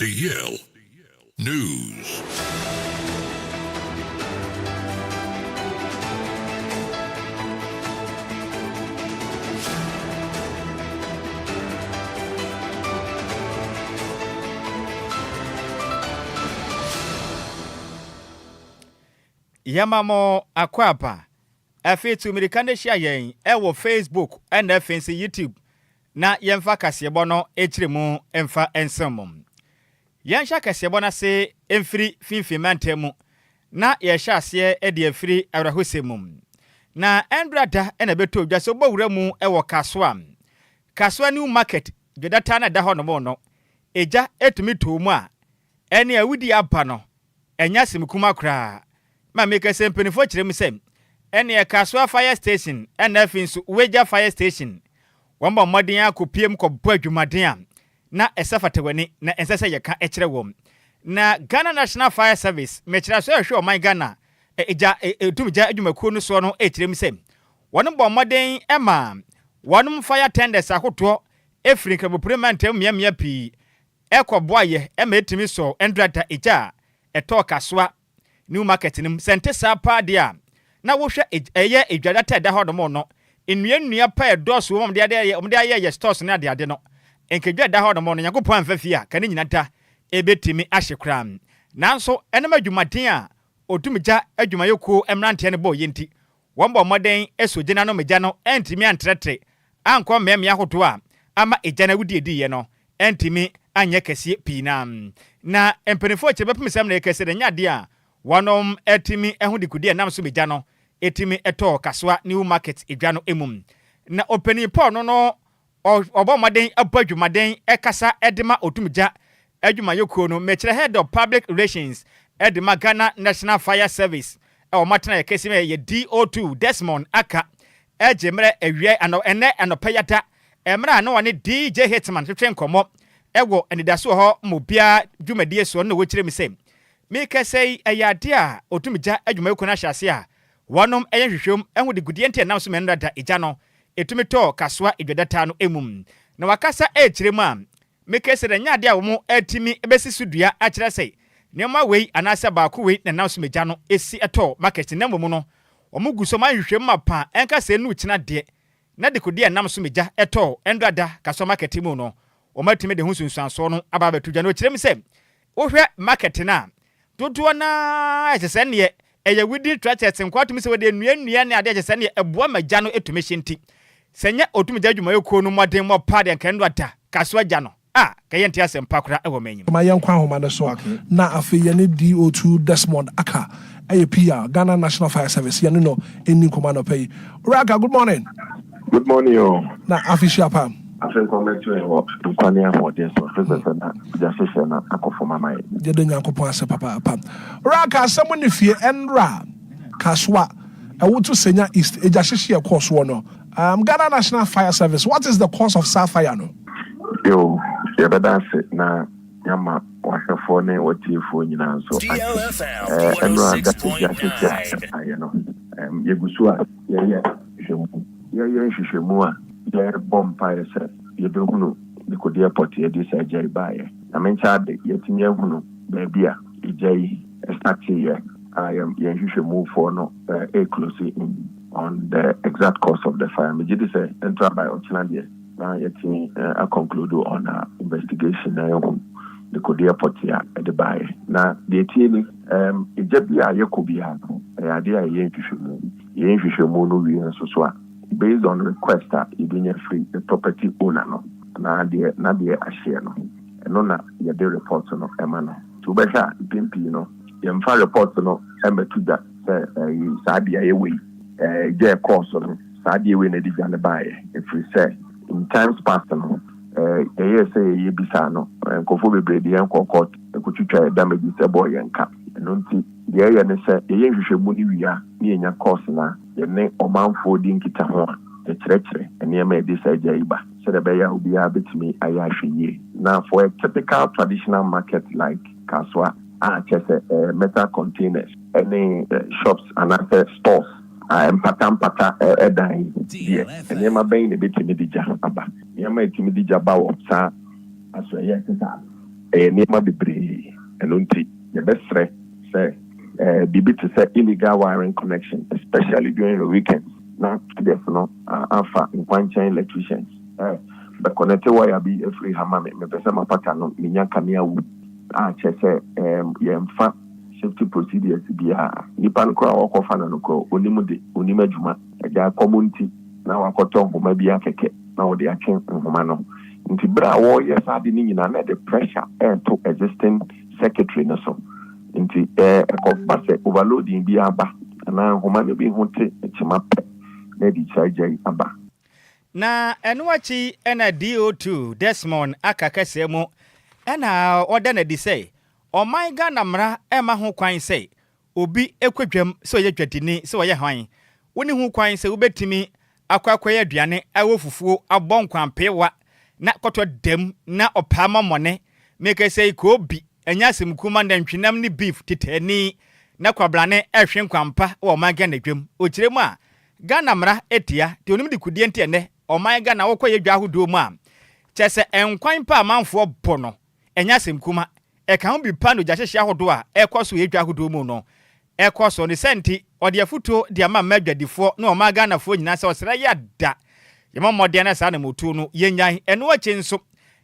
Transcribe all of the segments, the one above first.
DL News. Yɛma mo akwaaba. Afei tu mmirika na hyia yɛn wɔ Facebook ɛna afei nso YouTube na yɛmfa kaseɛbɔ no akyiri mu mfa nsɛm mu. Yɛnhyɛ kaseɛbɔ no ase mfiri finfin mantam mu na yɛhyɛ aseɛ de afiri awerɛhosɛm mu. Na ɛndra da na ɛbɛtɔ dwa sɛ wobɔ wura mu wɔ Kasoa. Kasoa New Market dwadata no ɛda hɔ nom no, egya etumi too mu a ɛne awudi aba no ɛnyɛ asɛm kuma koraa. Ma meka sɛ mpanimfoɔ kyerɛ mu sɛ ɛneɛ Kasoa Fire Station ɛna afei nso Weija Fire Station wɔn bɔ mmɔden akɔpiem kɔbɔ adwumaden a na ɛsɛ fata w'ani na ɛnsɛ sɛ yɛka kyerɛ wɔn. Na Ghana National Fire Service mekyerɛ so ɛhwɛ ɔman Ghana ɛgya ɛtum gya adwumakuo no soɔ no ɛkyerɛ mu sɛ wɔn bɔ mmɔden ma wɔn fire tenders ahodoɔ ɛfiri Nkramopono mantam mmeammea pii ɛkɔboa yɛ ɛma ɛtumi sɔ ɛndrata egya a ɛtɔɔ Kasoa New Market no mu. Sɛ nte saa paa deɛ a, na wohwɛ ɛyɛ edwadata ɛda hɔ nom no, nnua nnua pa ɛdɔɔso wɔ mu a wɔde ayɛ yɛ stores ne adeade no, nkedwa ɛda hɔ nom no, Nyankopɔn amfa fie a, ka ne nyina da ɛbɛtumi ahye koraa. Nanso ɛnam adwumaden a odumgya adwumayɛkuo mmeranteɛ no bɔɔ yɛ nti, wɔn bɔ mmɔden sɔ gya no ano ma gya no antumi antrɛtrɛ ankɔ mmeammea ahodoɔ a ama egya no awudie diiɛ no antumi anyɛ kɛseɛ pii na na mpanimfoɔ kyerɛ bɛpem sɛm na ɛkɛ sɛ ɛnyɛ adeɛ a wɔnom atumi ho dekudi a ɛnam so megya no ɛtumi ɛtɔɔ Kasoa New Market edwa no mu. Na ɔpanin Paul no no ɔbɔ mmɔden abɔ adwumaden ɛkasa ɛde ma odumgya adwumayɛkuo no, mekyerɛ Head of Public Relations ɛde ma Ghana National Fire Service ɛwɔ matena yɛ kɛse yɛ DO2 Desmond Aka ɛgye mmerɛ awia ano ɛnɛ anɔpɛ yada mmerɛ a na wɔne DJ Hitman twetwe nkɔmmɔ ɛwɔ anidaso wɔ hɔ ma obiara dwumadie soɔ no na wɔkyerɛ mu sɛ mekɛsɛ yi ɛyɛ adeɛ a odumgya adwumayɛkuo no ahyɛ ase a wɔnom ɛyɛ nhwehwɛm ɛho de gudeɛ nti ɛnam so mɛnra da egya no ɛtumi tɔɔ Kasoa edwadata no emu. Na wakasa ɛkyerɛ mu a mekɛsɛ dɛ nyɛ adeɛ a wɔn atumi bɛsi so dua akyerɛ sɛ nneɛma wei anaasɛ baako wei na nam so megya no esi ɛtɔɔ market na mmom no wɔn gu so ma nhwehwɛm ma pa ɛnka sɛ nu kyena deɛ na dekodeɛ ɛnam so megya ɛtɔɔ ɛndrada Kasoa market mu no wɔn atumi de ho sunsuansoɔ no aba abɛto dwa. Na ɔkyerɛ mu sɛ wohwɛ market no a dodoɔ naa ɛkyɛ sɛ neɛ ɛyɛ wooden structures nkwa atumi sɛ wɔde nnua nnua ne adeɛ kyɛ sɛ neɛ ɛboa ma gya no ɛtumi hye nti sɛ nyɛ ɔtumi gya adwumayɛkuo no mmɔden mmɔ paa deɛ nka ɛno ada Kasoa gya no a kɛyɛ nte asɛm pa koraa ɛwɔ m'anim. Ma yɛnkɔ ahoma no so na afei yɛne DO2 Desmond Aka, ɛyɛ PR Ghana National Fire Service, yɛne no ɛni nkɔmmɔ anɔpa yi. Owura Aka, good morning. Good morning o. Na afi hyia pa. Afei nkɔmmɛto yɛ wɔ nkwa ne ahoɔden so afei sɛ na gya hyehyɛ na akɔ fam ama yɛ. Yɛda Nyankopɔn ase papaapa. Owura Aka, asɛm ne fie ɛnra Kasoa ɛwoto Senya East egya hyehye ɛkɔɔ soɔ no, Ghana National Fire Service, what is the cause of saa fire no? Yo, yɛbɛda ase na yɛama wahwɛfoɔ ne watiefoɔ nyinaa nso ate. Ɛno a da gya hyehyɛ a ɛbaeɛ no, yɛgu so a yɛyɛ nhwehwɛmu. Yɛyɛ nhwehwɛmu a yɛbɔ mpaeɛ sɛ yɛbɛhunu dekodeɛ pɔte yɛde saa gya yi baeɛ. Na menkyɛ ade yɛtumi ahunu baabi a gya yi starteeɛ a yɛn nhwehwɛmufoɔ no ɛclose in on the exact cause of the fire. Megye di sɛ ɛnto aba ɔkyena deɛ na yɛtumi aconclude on our investigation na yɛhu dekodeɛ pɔte a ɛde baeɛ. Na deɛ tie ni, egya bi a yɛkɔ biara no ɛyɛ adeɛ a yɛyɛ nhwehwɛmu. Yɛyɛ nhwehwɛmu no wie nso so a, based on request a yɛbɛnya firi the property owner no na deɛ na deɛ ahyeɛ no, ɛno na yɛde report no ɛma no. Nti wobɛhwɛ a mpɛn pii no yɛmfa report no ɛmmɛto dwa sɛ ɛyi saa deɛ ɛyɛ wei, gya ɛkɔɔ so no, saa deɛ wei na ɛde gya no baeɛ, ɛfiri sɛ in times past no yɛyɛ sɛ yɛyɛ bisa no, nkurɔfoɔ bebree de yɛn kɔ court ɛkɔtwitwa yɛ damages ɛbɔɔ yɛn ka. Ɛno nti deɛ ɛyɛ ne sɛ yɛyɛ nhwehwɛmu no wie a ne yɛnya cause na yɛne ɔmanfoɔ di nkitaho a yɛkyerɛkyerɛ nneɛma a yɛde saa gya yi ba sɛdeɛ ɛbɛyɛ a obiara bɛtumi ayɛ ahwɛ yie. Na for a typical traditional market like Kasoa a kyerɛ sɛ metal containers ɛne shops anaasɛ stores a mpata mpata ɛdan deɛ, nneɛma bɛn na ebɛtumi de gya aba? Nneɛma a ɛtumi de gya ba wɔ saa asoɛyɛ te saa Ɛyɛ nneɛma bebree. Ɛno nti yɛbɛsrɛ sɛ biribi te sɛ illegal wiring connection, especially during the weekends, na traders no afa nkwankyɛn electricians bɛ connect wire bi afiri ha ma me, mepɛ sɛ mapata no menya kanea wu a, kyerɛ sɛ yɛmfa safety procedures biara. Nipa no koraa a wɔkɔfa no koraa, onim de onim adwuma agya kɔm nti na wakɔtɔ nhoma bi akɛkɛ na wɔde atwe nhoma no. Nti bere a wɔreyɛ saa de no nyinaa, na ɛde pressure ɛɛto existing circuitry no so. Nti ɛkɔba sɛ overloading bi aba anaa nhoma no bi ho te kyima pɛ, na ɛde kyerɛ yi aba. Na ɛno akyi ɛna DO2 Desmond aka kɛseɛ mu ɛna ɔda no adi sɛ ɔman Ghana mmara ɛma ho kwan sɛ obi ɛkɔ dwam, sɛ ɔyɛ dwadini, sɛ ɔyɛ hwan, wone ho kwan sɛ wobɛtumi akɔ akɔyɛ aduane, ɛwɔ fufuo, abɔ nkwanpeewa na kɔtɔ dam na ɔpaa ma mmɔne. Meka sɛ koo bi ɛnyɛ asɛm kuma, nantwinam ne beef tetani na kwabrane ɛhwe nkwampa wɔ ɔman Ghana dwam. Ɔkyerɛ mu a, Ghana mmara etia te onim de kudie. Nti ɛnɛ ɔman Ghana wokɔ yɛ dwa ahodoɔ mu a, kyɛ sɛ nkwan pa amanfoɔ bɔ no ɛnyɛ asɛm kuma. Ɛka ho bi pa no gya hyehyɛ ahodoɔ a ɛkɔ so yɛ dwa ahodoɔ mu no ɛkɔ so ne sɛ. Nti ɔde afotuo de ama mma adwadifoɔ ne ɔman Ghanafoɔ nyinaa sɛ ɔsrɛ yɛ ada yɛma mmɔden no saa namotuo no yɛnyan. Ɛno akyi nso,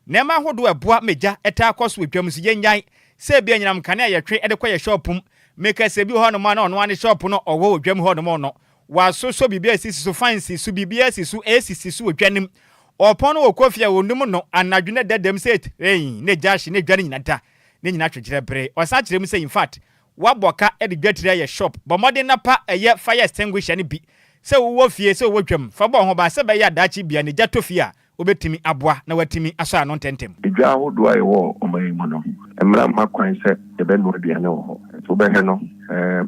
nneɛma ahodoɔ ɛboa megya ɛtaa kɔ so wɔ dwam so yɛnyan, sɛ ebi anyinam kanea yɛtwe ɛde kɔ yɛ shop mu. Meka sɛ bi wɔ hɔnom a na ɔno ane shop no ɔwɔ wɔ dwam hɔnom no, wasosɔ biribi a esisi so, fan si so, biribi asi so, esisi so wɔ dwa nim. Ɔpɔn no wɔ kɔfie a wɔnum no anadwo ne dadam sɛ ɛyi ne gya ahye ne dwa no nyina da ne nyina twetwerɛ bere. Ɔsan kyerɛ mu sɛ in fact wabɔ ka de dwatiri ayɛ shop. Bɔ mmɔden na pa ɛyɛ fire extinguisher no bi, sɛ wowɔ fie, sɛ wowɔ dwam, fa bɔ ho ban sɛ bɛyɛ adaakye bia ne gya tɔ fie a, wobɛtumi aboa na watumi asɔ ano ntɛntɛm. Edwa ahodoɔ a ɛwɔ ɔman yi mu no, mmara mma kwan sɛ yɛbɛnoa aduane wɔ hɔ. Nti wobɛhwɛ no,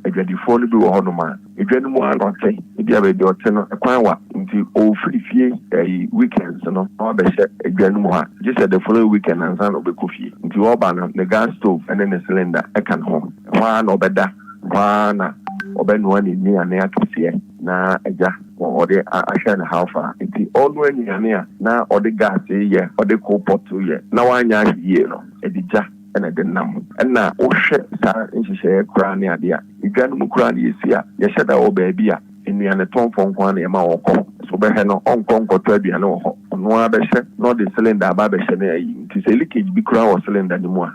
adwadifoɔ no bi wɔ hɔnom a edwa no mu a na ɔte, ebi a baabi a ɔte no ɛkwan wa, nti ɔfiri fie ɛyi weekends no na wabɛhyɛ edwa no mu ha, gye sɛ the following weekend ansa na ɔbɛkɔ fie. Nti ɔba no, ne gas stove ɛne ne cylinder ɛka ne ho. Ɛhɔ ara na ɔbɛda, ɛhɔ ara na ɔbɛnoa ne nnuane akɛseɛ na agya ɔde ahwɛ ne how far. Nti ɔno anuane a na ɔde gas yɛ, ɔde coal pot yɛ, na wanyɛ ahwɛ yie no, ɛde gya ɛna ɛde nam. Ɛna wohwɛ saa nhyehyɛeɛ koraa ne adeɛ a edwa no mu koraa ne yɛsi a yɛhyɛ da wɔ baabi a nnuane tɔnfoɔ nko ara na yɛma wɔkɔ so. Wobɛhwɛ no, ɔnkɔ nkɔtɔ aduane wɔ hɔ, ɔno ara bɛhyɛ na ɔde cylinder aba abɛhyɛ no ayi. Nti sɛ leakage bi koraa wɔ cylinder no mu a,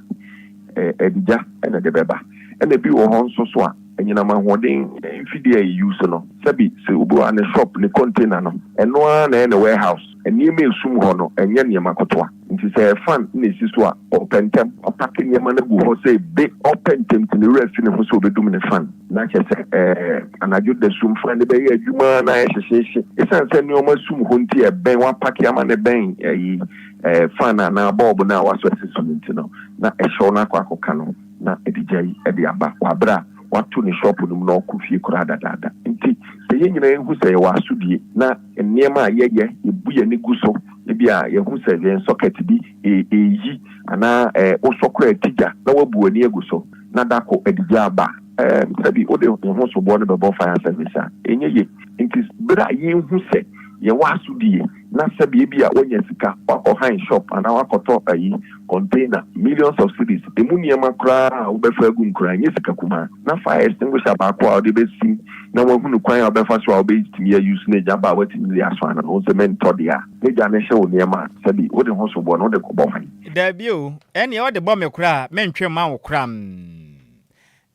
ɛde gya ɛna ɛde bɛba. Ɛna bi wɔ hɔ nso so a anyinam ahoɔden mfidie a yɛyi so no, sɛbi sɛ obi wɔ ne shop ne container no, ɛno ara na ɛyɛ ne warehouse. Nneɛma esum hɔ no ɛnyɛ nneɛma ketewa. Nti sɛ fan na esi so a, ɔpɛ ntɛm ɔpack nneɛma no gu hɔ sɛ ebe ɔpɛ ntɛm, nti ne werɛ fi ne ho sɛ obɛdum ne fan, na kyerɛ sɛ anadwo da sum fan ne bɛyɛ adwuma na ayɛ hyehyehye. Ɛsiane sɛ nneɛma sum hɔ nti, ɛbɛn wapack ama ne bɛn ɛyi fan anaa bulb no a wasɔ asi so no nti no, na ɛhyɛw no akɔ akɔka no na ɛde gya yi ɛde aba wɔ abere a wato ne shop no mu na ɔkɔ fie koraa dadaada. Nti sɛ yɛn nyinaa ehu sɛ yɛwɔ asodie na nneɛma a yɛyɛ yɛbu yɛn ani gu so, ebi a yɛhu sɛ yɛn socket bi eyi anaa wosɔ koraa ti gya na wabu w'ani agu so na dako ɛde gya aba, sɛbi wode ho soboɔ no bɛbɔ fire service a ɛnyɛ ye. Nti bere a yɛnhu sɛ yɛwɔ asodie na sɛbi ebi a wɔnya sika wakɔ han shop anaa wakɔtɔ ayi container, millions of cedis, emu nneɛma koraa a wobɛfa agu mu koraa nyɛ sika kumaa, na fire extinguisher baako a wɔde bɛsi na wahunu kwan a wobɛfa so a wobɛtumi ayi so na egya ba a watumi de asɔ ano no, wo sɛ mentɔ deɛ a ne gya no hyɛ wo nneɛma a, sɛbi wode ho soboɔ no wode kɔbɔ hwan? Daabi o, ɛneɛ ɔde bɔ me koraa, mentwe ma wo koraa.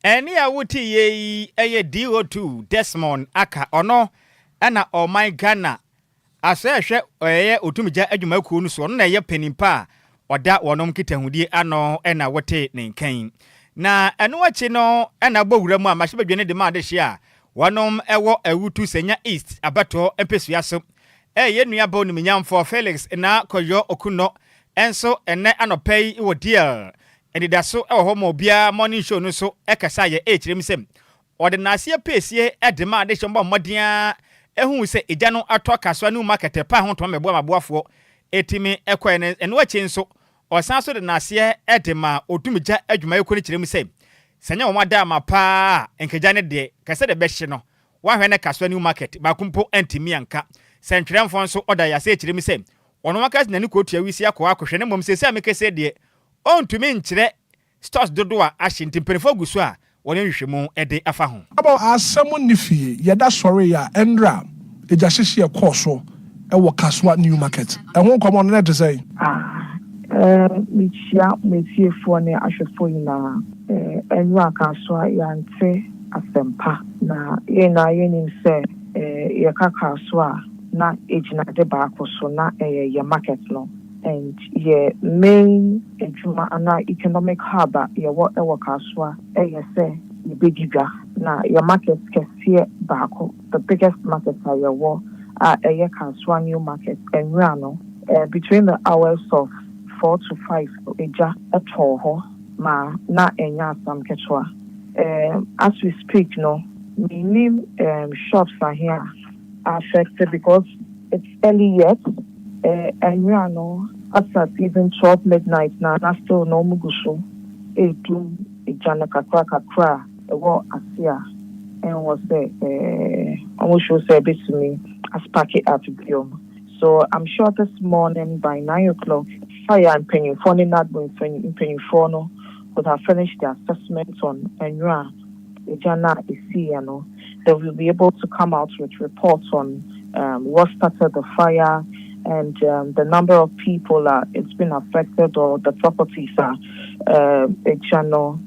Ɛne a wote yie yi ɛyɛ DO2 Desmond Aka. Ɔno ɛna ɔman Ghana asɛ ɛhwɛ ɛyɛ otumgya adwumakuo no so, ɔno na ɛyɛ panimpa a ɔda wɔnom nkitahodie ano ɛna wote ne nkan. Na ɛno akyi no, ɛna bɔ wura mu a mmarahyɛbadwa no de ma adehye a wɔnom ɛwɔ Awutu Senya East abatoɔ mpɛsua so, ɛyɛ nuaba onimnyamfoɔ Felix na Kɔyɔ Okunɔ ɛnso ɛnɛ anɔpɛ yi wɔ DL anidaso ɛwɔ hɔ ma obiara morning show no so ɛkasa yɛ ɛkyerɛ mu sɛ ɔde n'aseɛ piesie ɛde ma adehyɛ mbɔ mmɔden a ehu sɛ egya no atɔ Kasoa New Market pa ho ntoma mɛboa maboafoɔ etimi ɛkɔɛ no. Ɛno akyi nso, ɔsan so de n'aseɛ ɛde ma odumgya adwumayɛkuo no kyerɛ mu sɛ sɛ nyɛ wɔn ada ama paa a, nkagya ne deɛ kɛsɛ de bɛhye no wahwɛ ne Kasoa New Market baako mpo ntumi anka. Sɛntwerɛmfoɔ nso ɔda yɛ ase kyerɛ mu sɛ ɔno akasi n'ani kootua wisi akɔ akɔhwɛ ne mmom sɛ mekɛsɛ deɛ. Ɔntumi nkyerɛ stores dodoɔ a ahye nti mpanimfoɔ gu so a wɔne nhwehwɛmu de afa ho. Abɔ asɛm nni fie, yɛda sɔre a ɛnra egya hyehye ɛkɔɔ so ɛwɔ Kasoa New Market. Ɛho nkɔmmɔ no na ɛte sɛn? Ah, mekyia metiefoɔ ne ahwɛfoɔ nyinaa. Ɛnora Kasoa yɛante asɛmpa na yɛn nyinaa yɛnim sɛ yɛka Kasoa a na ɛgyina de baako so na ɛyɛ yɛ market no and yɛ main adwuma anaa economic hub a yɛwɔ ɛwɔ Kasoa ɛyɛ sɛ yɛbɛdi dwa na yɛ market kɛseɛ baako, the biggest market a yɛwɔ a ɛyɛ Kasoa New Market, ɛnora no between the hours of 4 to 5 egya ɛtɔɔ hɔ ma na ɛnyɛ asam ketewa. As we speak no, menim shops are here affected because it's early yet. Ɛnora no, as at even 12 midnight na still na ɔmo gu so edum egya no kakra kakra a ɛwɔ ase a ɛnwɔ sɛ ɔmo show sɛ ebetumi aspark it up biom. So I'm sure this morning by 9 o'clock, fire mpanyinfoɔ ne NADMO mpanyinfoɔ no would have finished their assessment on ɛnora egya na esi no. They will be able to come out with reports on what started the fire and the number of people it's been affected or the properties are egya no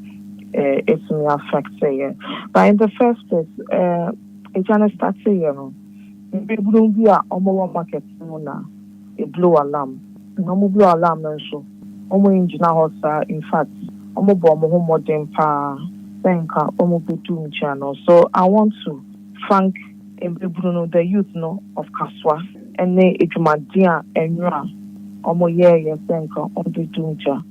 it's me affected. But in the first place, egya no started mbebunu bi a wɔwɔ market mu na eblow alarm na wɔn blow alarm no nso, wɔn ngyina hɔ saa. In fact, wɔn bɔ wɔn ho mmɔden paa sɛ nka wɔn bɛdu nkyɛn no. So I want to thank mbebunu no, the youth no of Kasoa, ɛne edwumaden a ɛnora wɔn yɛɛyɛ sɛ nka wɔn bɛdu nkyɛn.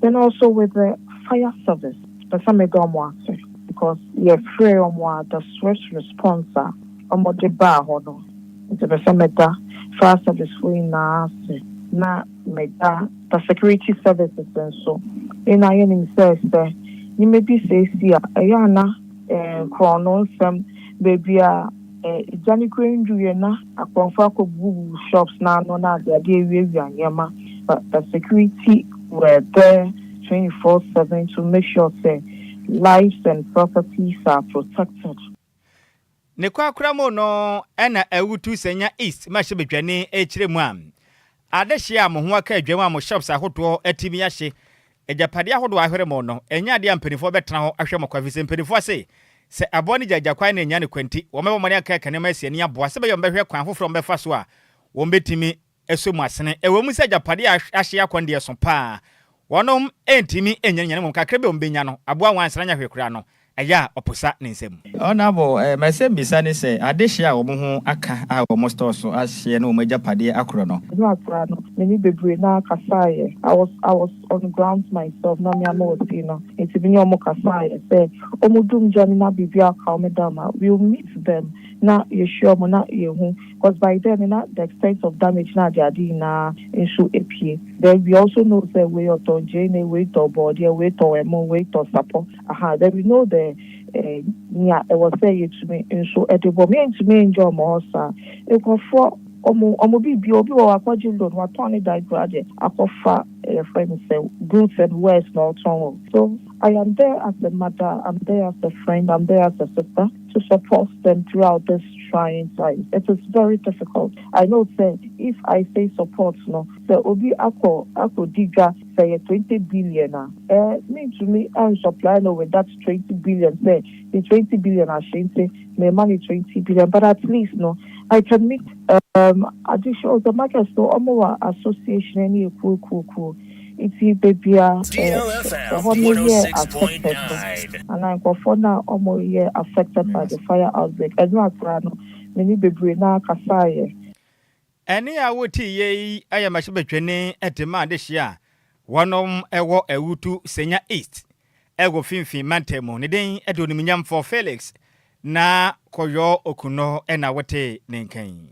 Then also with the fire service, pɛ sɛ meda wɔn ase because yɛfrɛ wɔn a, the swift response a wɔde baa hɔ no. Nti pɛ sɛ meda fire service fo nyinaa ase na meda the security services nso. Ɛna yɛnim sɛ nneɛma bi sɛ esi a ɛyɛ ana korɔno nsɛm beebi a gya ne kura ndwuiɛ na akorɔmfo akɔbubu shops n'ano na ade ade ewiawia nneɛma, but the security were there 24/7 to make sure sɛ lives and properties are protected. Ne kwakora mu no ɛna Awutu Senya East mahyɛ badwani akyerɛ mu a adehye a mo ho aka adwam a mo shops ahodoɔ atumi ahye, agyapadeɛ ahodoɔ ahwere mo no, ɛnyɛ adeɛ a mpanimfoɔ bɛtena hɔ ahwɛ mo kwa fi sɛ mpanimfoɔ se sɛ aboa no gyagya kwan na ɛnya ne kwanti wɔmɛbɔ mmɔden aka aka nneɛma asi ani aboa sɛ bɛyɛ wɔmbɛhwɛ kwan foforɔ wɔmbɛfa so a wɔmbɛtumi ɛso mu asene. Ɛwɔ mu sɛ agyapadeɛ a ahye akɔ deɛ so paa wɔnom ɛntumi ɛnya nyane mmom kakra bi a wɔmbɛnya no aboa wɔn ansana nya hwee koraa no, ɛyɛ a ɔposa ne nsam. Ɔnabɔ mɛsɛ mbisa ne sɛ adehye a wɔn ho aka a wɔn store so ahyeɛ ne wɔn agyapadeɛ akorɔ no. Ɛno akora no, m'ani bebree na kasaeɛ. I was on ground myself na me ama wɔ no nti bi ne ɔmo kasaeɛ sɛ ɔmo dum gya no na biribi aka ɔmo dam a, we will meet them na yɛhyia ɔmo na yɛhu, because by then na the extent of damage na ade ade nyinaa nso epie. Then we also know sɛ wei ɔtɔn gyeene, wei tɔ bɔɔdeɛ, wei tɔ ɛmo, wei tɔ sapɔ aha. Then we know the nea ɛwɔ sɛ yɛtumi nso ɛde bɔ mo. Yɛntumi ngye ɔmo hɔ saa. Nkurɔfoɔ ɔmo biribi, obi wɔ akɔgye loan, watɔn ne dan koraa de akɔfa ɛyɛ no sɛ goods and wares na ɔtɔn wɔ. So I am there as a mother, I'm there as a friend, I'm there as a sister to support them throughout this trying time. It is very difficult. I know sɛ if I say support no, sɛ obi akɔ di dwa sɛ yɛ 20 billion a, me to me supply no with that 20 billion, sɛ the 20 billion ahyɛ nti me money 20 billion, but at least no I can meet additional the market so ɔmo wɔ association ɛne ekuo ekuo ekuo nti beebi a ɛhɔ no yɛ affected no anaa nkurɔfoɔ no a ɔmo yɛ affected by the fire outbreak, ɛno akora no me ne bebree na kasaeɛ. Ɛne a wotii yɛ yi ayɛ mmarahyɛbadwani de ma adehye a wɔnom ɛwɔ Awutu Senya East ɛwɔ Finfin mantam mu, ne den ɛde Onimnyamfoɔ Felix na Kɔyɔ Okunɔ ɛna wote ne nkan.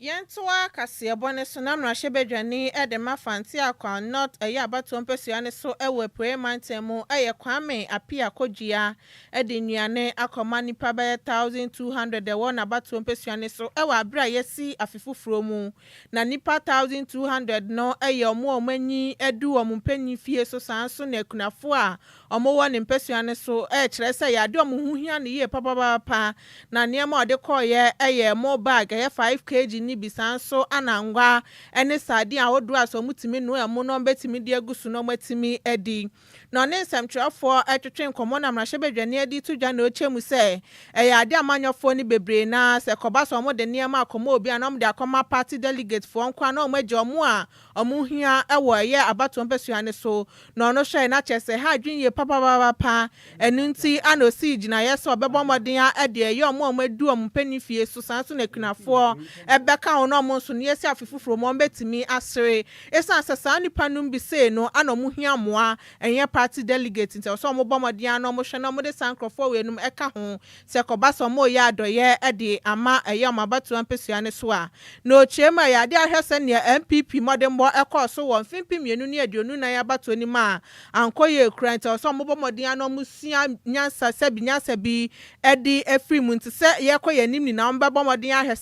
Yɛntoa kaseɛbɔ no so na mmarahyɛbadwani de ma Fanteakwa North ɛyɛ abatoɔ mpasua no so wɔ Apueeɛ Mantam mu yɛ Kwame Appiah Kodua de nnuane akɔma nnipa bɛyɛ 1,200 ɛwɔ n'abatoɔ mpasua no so wɔ aberɛ a yɛasi afe foforɔ mu. Na nnipa 1,200 no yɛ wɔn a wɔn ani adu wɔn mpanin fie so saa nso na akunafoɔ a wɔwɔ ne mpasua no so rekyerɛ sɛ ɛyɛ adeɛ a wɔn ho hia no yie papaapa. Na nneɛma a ɔde kɔeɛ yɛ ɛmo bag, ɛyɛ 5 kg no bi, saa nso na ngwa ne sardine ahodoɔ a sɛ wɔtumi noa ɛmo no wɔbɛtumi de agu so na wɔatumi adi. Na ɔne nsɛmtwerɛfoɔ twetwe nkɔmmɔ na mmarahyɛbadwani adi to dwa na ɔkyɛ mu sɛ ɛyɛ adeɛ a amanyɔfoɔ no bebree na sɛ kɔba sɛ wɔde nneɛma akɔma obi a na wɔde akɔma party delegate foɔ nko a na wɔagye wɔn a wɔn hia wɔ ɛyɛ abatoɔ mpasua no so. Na ɔno hwɛ na kyerɛ sɛ ha adwene yie papaapa. Ɛno nti ana osii gyinaeɛ sɛ ɔbɛbɔ mmɔden a ɛde ɛyɛ ɔmo a ɔmo adu ɔmo mpanin fie so, saa nso na akunafoɔ ɛbɛka ho na ɔmo nso no yɛsi afe foforɔ mu ɔmo bɛtumi asere, ɛsiane sɛ saa nipa nom bi sei no ana ɔmo hia mmoa, ɛnyɛ party delegate. Nti ɔsɛ ɔmo bɔ mmɔden a na ɔmo hwɛ na ɔmo de saa nkurɔfoɔ wei nom ɛka ho sɛ kɔba sɛ ɔmo yɛ adɔyɛ ɛde ama ɛyɛ ɔmo abatoɔ mpasua no so a. Na okyerɛ mu a yɛade ahwɛ sɛ nea NPP mmɔdenbɔ ɛkɔɔ so wɔ mfe 2024 abatoɔ no mu a ankɔ yɛ ekura, nti ɔsɛ ɔmo bɔ mmɔden a na ɔmo sua nyansa sɛbi nyansa bi ɛde afiri mu. Nti sɛ yɛkɔ yɛn anim nyinaa ɔmo bɛbɔ mmɔden ahwɛ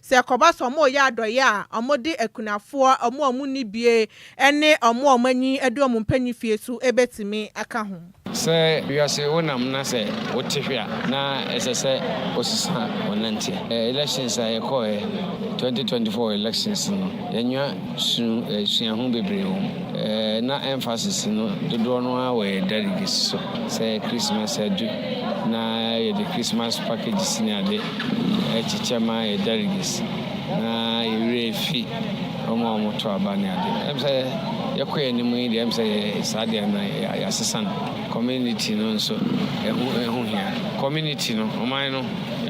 sɛ kɔba sɛ ɔmo yɛ adɔyɛ a ɔmo de akunafoɔ, ɔmo a ɔmo ni bie ɛne ɔmo a ɔmo anyi ɛde ɔmo mpanyin fie so ebɛtumi aka ho. Sɛ wiase wonam na sɛ wote hwe a, na ɛsɛ sɛ wosesa wo nanteɛ. Elections a yɛkɔɛ, 2024 elections no, yɛnwa suaho bebree wɔ mu, na emphasis no dodoɔ no ara wɔ yɛ delegates so. Sɛ Christmas adu na yɛde Christmas packages ne ade ɛkyekyɛ ma yɛ delegates na yɛwerɛ fi wɔn a wɔto aba ne ade. Ɛm sɛ yɛkɔ yɛn anim yi deɛ, ɛm sɛ saa deɛ no yɛasesa no. Community no nso ɛho hia, community no, ɔman no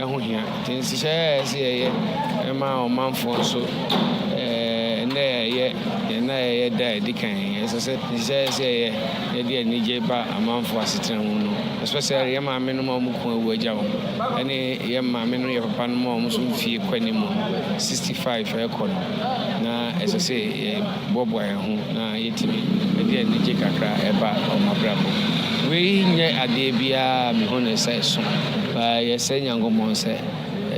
ɛho hia, nti nhyehyɛeɛ a ɛsɛ yɛyɛ ɛma ɔmanfoɔ nso ɛnɛ yɛyɛ yɛn yɛyɛ da a ɛdi kan, ɛsɛ sɛ nhyehyɛeɛ sɛ yɛyɛ yɛde anigye ba amanfoɔ asetena mu no, especially yɛ maame no ma ɔmo ko awu agya wɔn, ɛne yɛ maame no, yɛ papa no ma ɔmo nso mfie kɔ anim 65 ɛkɔ no, na ɛsɛ sɛ yɛboaboa yɛn ho na yɛtumi ɛde anigye kakra ɛba ɔmo abrabɔ. Wei nyɛ adeɛ biara mehu ne sɛ so yɛsɛ Nyankopɔn sɛ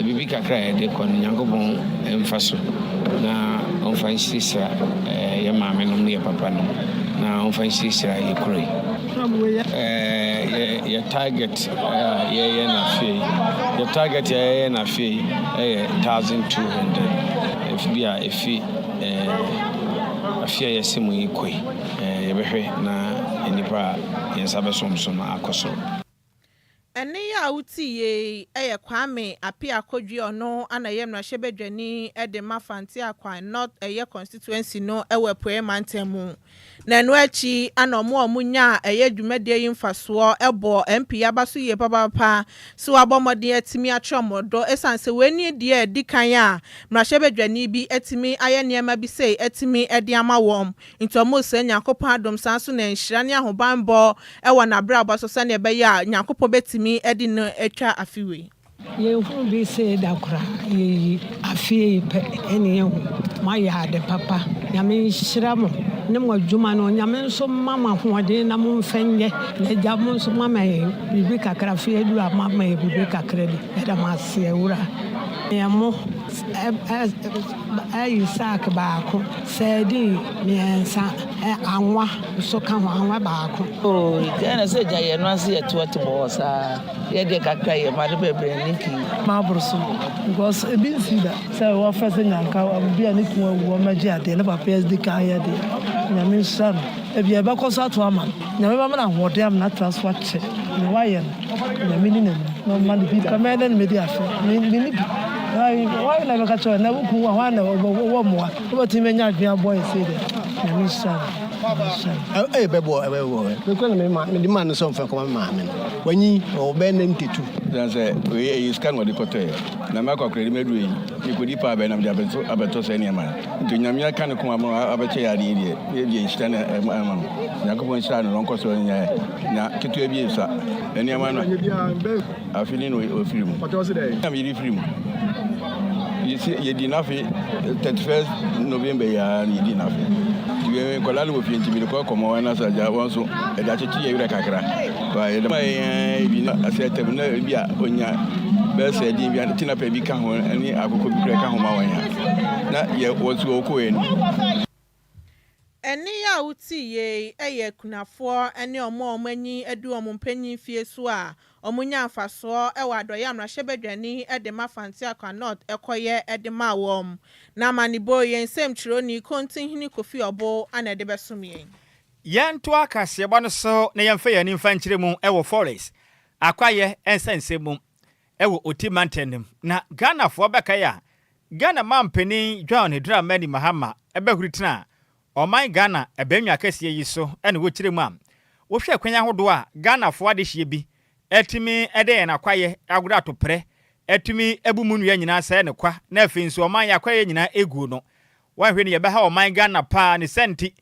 biribi kakra a yɛde kɔ no, Nyankopɔn mfa so na ɔmfa nhyirahyira yɛ maame nom ne yɛ papa nom, na ɔmfa nhyirahyira yɛ kuro yi. Yɛ target a yɛyɛ n'afei, yɛ target a yɛyɛ n'afei ɛyɛ 1200 bi a ɛfi afe a yɛsi mu yi kɔ yi, yɛbɛhwɛ na nnipa a yɛn nsa bɛsom so no akɔ soro. Ɛne yi a wotie yi yɛ Kwame Appiah Kodua, ɔno ana ɛyɛ mmarahyɛbadwani de ma Fanteakwa North ɛyɛ constituency no wɔ Apueeɛ Mantam mu. Na ɛno akyi ana ɔmo a ɔmo nya ɛyɛ dwumadie yi mfasoɔ ɛbɔ MP aba so yie papaapa so wabɔ mmɔden atumi akyerɛ ɔmo dɔ, ɛsiane sɛ wɔn ani deɛ ɛdi kan a mmarahyɛbadwani bi atumi ayɛ nneɛma bi sei atumi de ama wɔn, nti ɔmo sɛ Nyankopɔn adom saa nso na nhyira ne ahobanbɔ ɛwɔ n'abrabɔ so sɛnea ɛbɛyɛ a Nyankopɔn bɛtumi de no atwa afe wei. Yɛnhu bi sɛ da koraa yɛyi afei yi pɛ ɛne yɛhu moayɛ ade papa. Nyame nhyira mo ne mo adwuma no. Nyame nso ma mo ahoɔden na momfɛ nyɛ na agya mo nso mama yɛ biribi kakra. Afei aduru a mama yɛ biribi kakra bi. Yɛda mo ase, awura. Yɛn ayi sack baako, sardine mmiɛnsa, anwa nso ka ho, anwa baako. Ghana sɛ gya yɛn no ase yɛto ato bɔ saa yɛdeɛ kakra yɛ ma de bebree ne pii. Maaboro so because ebi nsi da sɛ wɔfɛ sɛ nyanka obi a ne kun awu ɔmɛgye adeɛ ne papa yɛ di kan yɛ deɛ. Nyame nhyira no, ebi ɛbɛkɔ so ato ama no. Nyame bɛma no ahoɔden ama no atra so akyɛ nea wayɛ no. Nyame ni n'anim na ɔma no bi kama ɛdɛ no mɛdi afe meni bi wɔn na bɛka kyerɛ na wo kun wa wɔn na wɔwɔ mmoa wobɛtumi anya adwene aboa yɛ sei deɛ. Nyame nhyira no. Ɛyɛ bɛboɔ, ɛbɛboɔ. Mekɔ na mema mede maa no sɛ ɔmfa kɔma me maame no, wanyi ɔwɔ bɛyɛ 92. Sɛ wei ɛyɛ sika na ɔde kɔtɔɛ na mɛkɔ akora de mɛduru yi mekɔdi paa bɛn na mede abɛtɔ sɛ nneɛma no, nti Onyame aka ne koma ma abɛkyɛ yɛ adeɛ deɛ yɛdeɛ nhyira no ɛma no. Nyankopɔn nhyira no na ɔnkɔ so nyɛ na ketewa bi nsa nneɛma no. Afe ni na ɔfiri mu na meyere firi mu. Yɛsi yɛdi n'afe 31 November yi ara na yɛdi n'afe. Nti nkwadaa no wɔ fie nti mede kɔ kɔmɔ wɔn na sɛ agya wɔn nso ɛde akyekye yɛ werɛ kakra. Yɛde ma yɛn bi na asɛ tɛm na ebi a onya bɛyɛ sɛ ɛdin bi a tinapa bi ka ho ne akokɔ bi kura ka ho ma wɔn a na yɛ wɔn nso wɔkɔ wɔn anim. Ɛnne yi a wote yei yɛ akunafoɔ ne wɔn a wɔn ani adu wɔn mpanyin mfie so a wɔnya mfasoɔ wɔ adɔeɛ a mmarahyɛbadwani de ma Fanti Akwa North kɔyɛ de maa wɔn. Na amanebɔ yi, yɛn nsɛmtwerɛni Kontinhene Kofi Ɔbo na ɛde bɛsom yɛn. Yɛntoa kaseɛbɔ no so na yɛmfa yɛn ani mfa nkyerɛ mu wɔ Forest Akwaeɛ nsɛnsɛm mu wɔ Oti mantam no mu. Na Ghanafoɔ bɛkae a, Ghana manpanin John Dramani Mahama bɛhuri tenaa ɔman Ghana abannwa kɛseɛ yi so na wɔkyerɛ mu a, wohwɛ kwan ahodoɔ a Ghanafoɔ adehyeɛ bi atumi de yɛn akwaeɛ agorɔ atoprɛ atumi abu mu nnua nyinaa sɛɛ no kwa na afei nso ɔman yɛn akwaeɛ nyinaa ɛguo no, Woanhwɛ ni yɛbɛha ɔman Ghana paa ne saa nti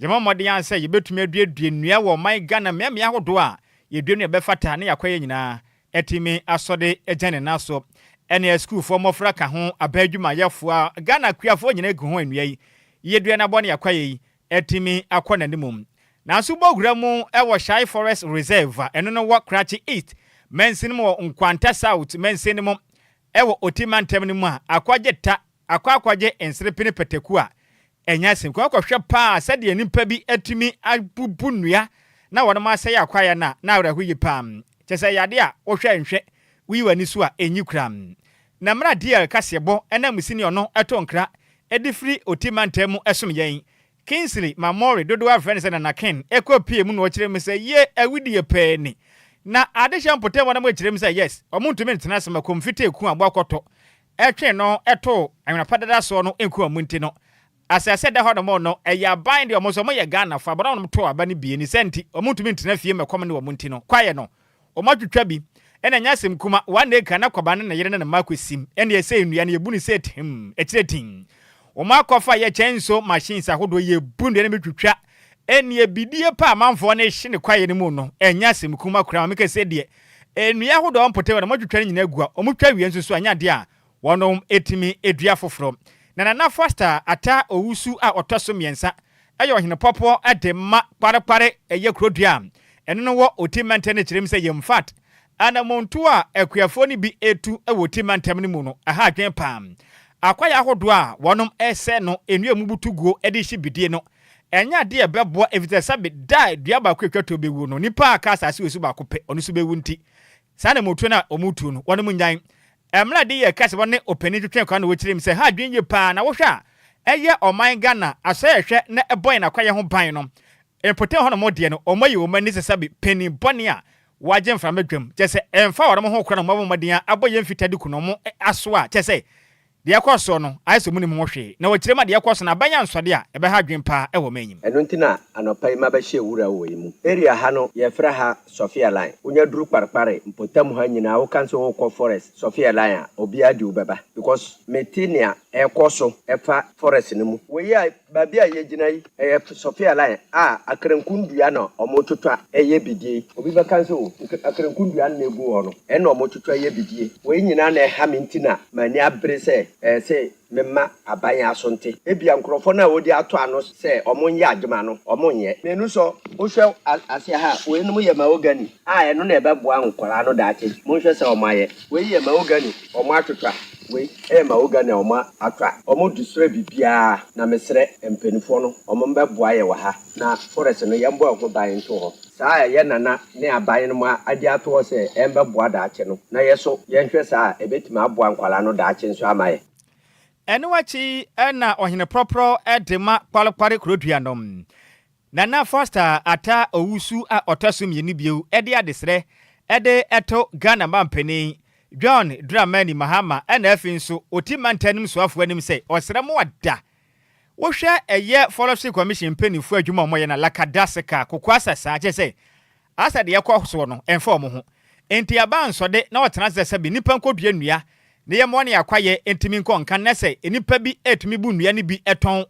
yɛmmɔ mmɔden ara sɛ yɛbɛtumi aduadua nnua wɔ ɔman Ghana mmeammea ahodoɔ a yɛdua nnua bɛfata ne yɛakɔyɛ nyinaa atumi asɔ de agyina ne nan so. Ɛne asukuufoɔ mmɔfra ka ho, aban adwumayɛfoɔ a Ghana akuafoɔ nyinaa gu ho nnua yi yɛdua na abɔ ne yɛakɔyɛ yi atumi akɔ n'anim. Nanso bɔ wura mu wɔ Shai Forest Reserve a ɛno no wɔ Krachi East mansin mu wɔ Nkwanta South mansin mu wɔ Oti mantam no mu a Akwagye Ta Akɔ akɔgye nserepe ne pataku a, ɛnyɛ asɛm. Kɔ akɔhwɛ paa sɛdeɛ nnipa bi atumi abubu nnua na wɔnom asɛe akwaeɛ no a, na awerɛho yie paa. Kyerɛ sɛ ɛyɛ adeɛ a wohwɛ a nhwɛ, woyi w'ani so a ɛnyi koraa. Na mmerɛ a DL kaseɛbɔ nam sini ɔno to nkra de firi Oti mantam mu som yɛn, Kingsley Mamori, dodoɔ ara frɛ no sɛ Nana Ken, kɔ pie mu na ɔkyerɛ mu sɛ ye awudie pɛɛ ni. Na adehyɛ mpɔtam hɔ nom kyerɛ mu sɛ yes, wɔn ntumi ntena ase ma kɔmfitee ku aboa kɔtɔ twe no too anwena pa dada soɔ no nku wɔn nti no, asase a ɛda hɔ nom no ɛyɛ aban deɛ wɔn nso wɔn yɛ Ghanafoɔ aba na wɔn too aba no bie ne saa nti wɔn ntumi ntena fie ma ɛkɔm ne wɔn nti no kwaeɛ no wɔn atwitwa bi ɛna ɛnyɛ asɛm kuma one acre na kwaban ne ne yere ne ne mma akɔsim ɛne ɛsɛ nnua no yɛbu no sɛ tim akyire tin wɔn akɔfa yɛ kyɛnso machines ahodoɔ yɛbu nnua no bi twitwa ɛne bidie pa amanfoɔ no hye ne kwaeɛ no mu no ɛnyɛ asɛm kuma koraa ma meka sɛ deɛ Nnua ahodoɔ a wɔmpotɛ wɔn na wɔtwitwa no nyinaa gu a wɔtwa wie nso so anyɛ adeɛ a wɔnom tumi dua foforɔ. Na Nana Foster Atta Owusu a ɔtɔ so mmiɛnsa yɛ ɔhene pɔpoɔ de ma Kparekpare ɛyɛ kuro dua a ɛno no wɔ Oti mantam no kyerɛ mu sɛ yɛmfat anamontuo a akuafoɔ no bi retu wɔ Oti mantam no mu no ɛha adwene paa. Akwaeɛ ahodoɔ a wɔnom resɛe no nnua mu butu guo de rehye bidie no Ɛnyɛ ade a ɛbɛboa efisɛ sɛbe da a dua baako a etwa toɔ bɛwuo no, nipa a aka asase wɔ so baako pɛ, ɔno nso bɛwu nti, saa anammɔntuo no a wɔretuo no, wɔnom nnyae. Mmerɛ a de yɛ kɛse wɔne ɔpanin twetwee kwan na wɔkyerɛɛ mu sɛ ha adwene yie paa na wohwɛ a ɛyɛ ɔman Ghana asɔre a ɛhwɛ na ɛbɔ yɛn akwaeɛ ho ban no mpɔtam hɔnom deɛ no wɔayi wɔn ani sɛ sɛbe panin bɔne a wɔagye mframa dwam kyerɛ sɛ ɛmfa wɔnom ho koraa na wɔabɔ mmɔden abɔ yɛn mfitade no wɔn asoa kyerɛ sɛ Deɛ ɛkɔ soɔ no, ayɛ sɛ wɔnnim ho hwee, na wɔkyerɛ mu a deɛ ɛkɔ so no aban ansɔde a, ɛbɛha adwene paa wɔ ɔman yi mu. Ɛno nti na anɔpa yi mabɛhyɛ wura wɔ yi mu. Area ha no yɛfrɛ ha Sofia line. Wonya duru Kparkpare mpɔtam ha nyinaa woka sɛ wokɔ forest Sofia line a obiara de wo bɛba because mete nea ɛrekɔ so ɛfa forest no mu. Wei a Baabi a yɛgyina yi, ɛyɛ Sofia line a akranku nnua na wɔtwitwa yɛ bidie yi. Obi bɛka sɛ o, akranku nnua no na ɛgu hɔ no, ɛna wɔtwitwa yɛ bidie. Wei nyinaa na ɛha me nti na m'ani abere sɛ ɛyɛ sɛ mema aban aso nte. Ebia nkurɔfoɔ no a wɔdi ato ano sɛ wɔnyɛ adwuma no, wɔnyɛ. Mmienu sɔ, wohwɛ aseɛ ha a, weinom yɛ mahogany a ɛno na ɛbɛboa nkwadaa no daakye. Monhwɛ sɛ wɔayɛ. Wei yɛ mahogany, wɔatwitwa. Wei yɛ mahogany a wɔatwa. Wɔde srɛ biribiara na mesrɛ mpaninfoɔ no wɔn bɛboa yɛ wɔ ha na forest no yɛn bɔ ɛho ban nto hɔ. Saa a yɛ nana ne aban nom agye ato hɔ sɛ ɛmbɛboa daakye no na yɛ so yɛnhwɛ saa a ɛbɛtumi aboa nkwadaa no daakye nso ama yɛ. Ɛno akyi na Ɔhene Prɔprɔ de ma Kpalekpale kurodua no. Nana Foster Atta Owusu a ɔtɔ so mmienu bio de adesrɛ de to Ghana manpanin John Dramani Mahama ɛna afei nso ɔti mantanim soafoɔ anim sɛ ɔsrɛ mo ada wohwɛ ɛyɛ Forestry Commission mpaninfoɔ adwuma a wɔyɛ no a lakadaseka kokoasa saa kyerɛ sɛ Asa deɛ ɛkɔ soɔ no, ɛmfa wɔn ho. Enti aba ansɔde na ɔtena ase sɛ sɛbe nnipa nkɔdua nnua na yɛmmoa ne akwayɛ ntumi nkɔ nkan na sɛ nnipa bi retumi bu nnua no bi tɔn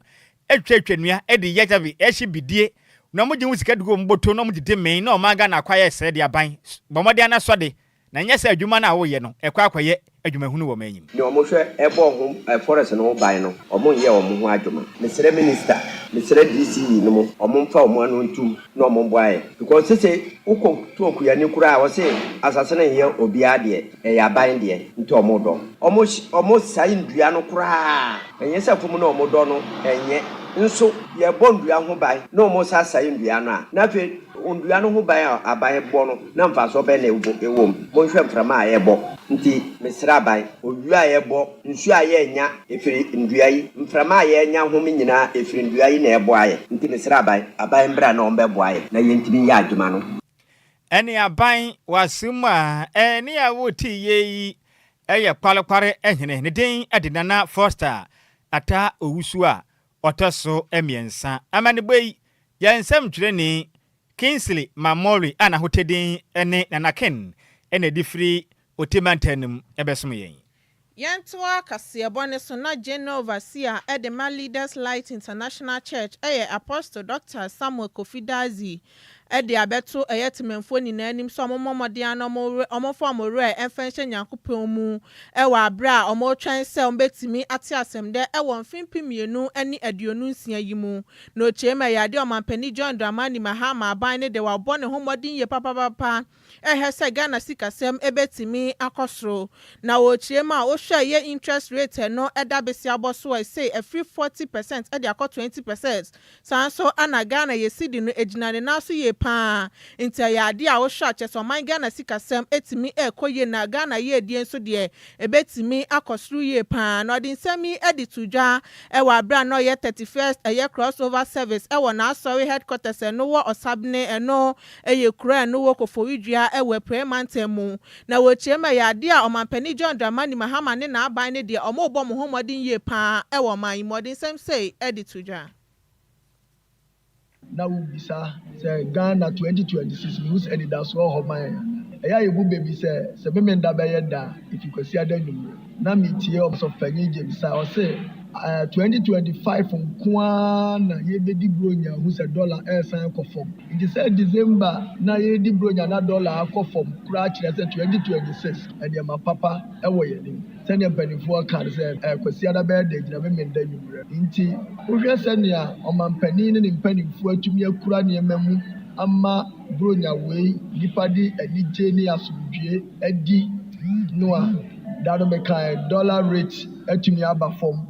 twitwatwitwa nnua de yɛ sɛbe ɛhye bidie na wɔgye ho sika de gu wɔn bɔtɔ na wɔdidi mee na ɔman Ghana akwayɛ sɛɛ de aban bɔ mmɔden ana sɔde. Na ɛnyɛ sɛ adwuma no a woreyɛ no, ɛkɔ akɔyɛ adwumahunu wɔ m'anyim. Nea wɔhwɛ bɔ ho forest no ho ban no, wɔnyɛ wɔn ho adwuma. Mesrɛ minister, mesrɛ DCE nom, wɔn mfa wɔn ano ntum na wɔn mboa yɛn. Because sese wokɔ to okuani koraa a, wɔse asase no nyɛ obiara deɛ, ɛyɛ aban deɛ, nti wɔn dɔ. Wɔn wɔn sae ndua no koraa, ɛnyɛ sɛ fam na wɔn dɔ no, ɛnyɛ. Nso yɛbɔ ndua ho ban na wɔn sa sae ndua no a, na afei Ndua no ho ban a aban bɔ no na mfasoɔ bɛn na ɛwɔ mu? Monhwɛ mframa a ɛrebɔ. Nti mesrɛ aban, owia a ɛrebɔ, nsuo a yɛrenya ɛfiri ndua yi, mframa a yɛrenya home nyinaa ɛfiri ndua yi na ɛreboa yɛn. Nti mesrɛ aban, aban mbra na wɔmbɛboa yɛn na yɛntumi nyɛ adwuma no. Ɛne aban w'asem a ɛne a wote yie yi yɛ Kpalekpare hene, ne din de Nana Foster Atta Owusu a ɔtɔ so mmiɛnsa. Amanebɔ yi Yɛn nsɛmtwerɛni Kingsley Mamori a n'ahotɛ ne Nana Ken na ɛde firi Oti mantam no mu bɛsom yɛn. Yɛntoa kaseɛbɔ no so na General Overseer de ma Leaders Light International Church yɛ Apostle Dɔkta Samuel Kofi Dadzie de abɛto ɛyɛ temanfoɔ nyinaa anim sɛ wɔmmɔ mmɔden ara na wɔmfa wɔn werɛ mfa nhyɛ Nyankopɔn mu wɔ aberɛ a wɔretwɛn sɛ wɔbɛtumi ate asɛmdɛ wɔ mfe 2026 yi mu. Na ɔkyerɛ mu ɛyɛ adeɛ a Ɔmanpanin John Dramani Mahama aban no deɛ wabɔ ne ho mmɔden yie papapapa ɛhwɛ sɛ Ghana sikasɛm bɛtumi akɔ soro. Na ɔkyerɛ mu a wohwɛ ɛyɛ interest rate ɛno ɛda besiabɔ so a ɛsei afiri 40 percent de akɔ 20%. Saa nso na Ghana yɛ cedi no ɛgyina ne nan so yie pa ara. Nti ɛyɛ adeɛ a wohwɛ a kyerɛ sɛ ɔman Ghana sikasɛm ɛtumi ɛrekɔ yie na Ghana yiedie nso deɛ ɛbɛtumi akɔ soro yie pa ara. Na ɔde nsɛm yi de to dwa wɔ aberɛ a na ɔyɛ 31st ɛyɛ cross over service wɔ n'asɔre headquarters ɛno wɔ Ɔsabene, ɛno ɛyɛ kuro a ɛno wɔ Koforidua wɔ Apueɛ Mantam mu. Na wɔkyerɛ mu ɛyɛ adeɛ a Ɔmanpanin John Dramani Mahama ne n'aban no deɛ wɔrebɔ wɔn ho mmɔden yie pa ara wɔ ɔman yi mu. Ɔde nsɛm sei de to dwa. Na wobisa sɛ Ghana 2026 mehu sɛ anidasoɔ wɔ hɔ ma yɛn anaa? Ɛyɛ a yɛbu bɛ bi sɛ, sɛ Memenda bɛyɛ da a, ɛfi Kwasiada anwummerɛ. Na metie Ɔsɔfopanyin James a ɔse 2025 nko ara na yɛbɛdi Buronya ahu sɛ dɔla ɛresan kɔ fam. Nti sɛ December na yɛredi Buronya na dɔla akɔ fam koraa kyerɛ sɛ 2026 nneɛma papa wɔ yɛn anim. Sɛnea mpanimfoɔ ka no sɛ, Kwasiada bɛyɛ dɛ gyina Memenda anwummerɛ. Nti wohwɛ sɛnea ɔmanpanin ne ne mpanimfoɔ atumi akura nneɛma mu ama Buronya wei nnipa de anigye ne asomdwoeɛ adi no a, da no mekae dollar rate atumi aba fam,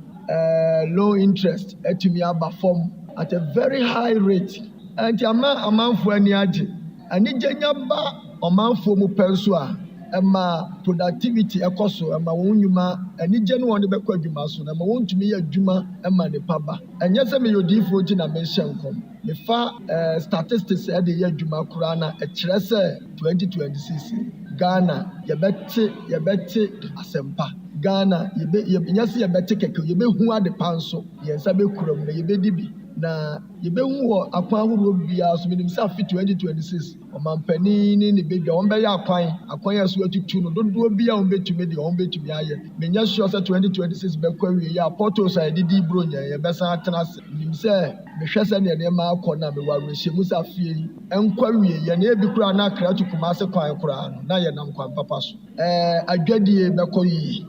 loan interest atumi aba fam at a very high rate. Nti ama amanfoɔ ani agye. Anigye nya ba ɔmanfoɔ mu pɛ nso a, ɛma productivity ɛkɔ so, ɛma wɔn nnwuma, anigye no wɔn de bɛkɔ adwuma so, na ɛma wɔntumi yɛ adwuma ma nipa ba. Ɛnyɛ sɛ meyɛ odiyifoɔ nti na mehyɛ nkɔm. Mefa statistics ɛde yɛ adwuma koraa na ɛkyerɛ sɛ 2026 Ghana yɛbɛte asɛmpa. Ghana yɛbɛ yɛ nyɛ sɛ yɛbɛte kɛkɛ, yɛbɛhu ade pa nso, yɛn nsa bɛkura mu na yɛbɛdi bi. Na yɛbɛhu wɔ akwan ahodoɔ biara so. Menim sɛ afe 2026 ɔmampanin ne ne badwa wɔn bɛyɛ akwan a so atutu no dodoɔ bi a wɔn bɛtumi deɛ wɔn bɛtumi ayɛ. Menyɛ sure sɛ 2026 bɛkɔ awie yɛ a potholes a yɛde di Buronya yɛbɛsan atena ase. Menim sɛ mehwɛ sɛdeɛ nneɛma akɔ no a mewɔ awerɛhyɛmu sɛ afei yi nkɔ awie yɛ na ebi koraa na Accra to Kumase kwan koraa no na yɛnam kwan papa so. Adwadie bɛkɔ yie.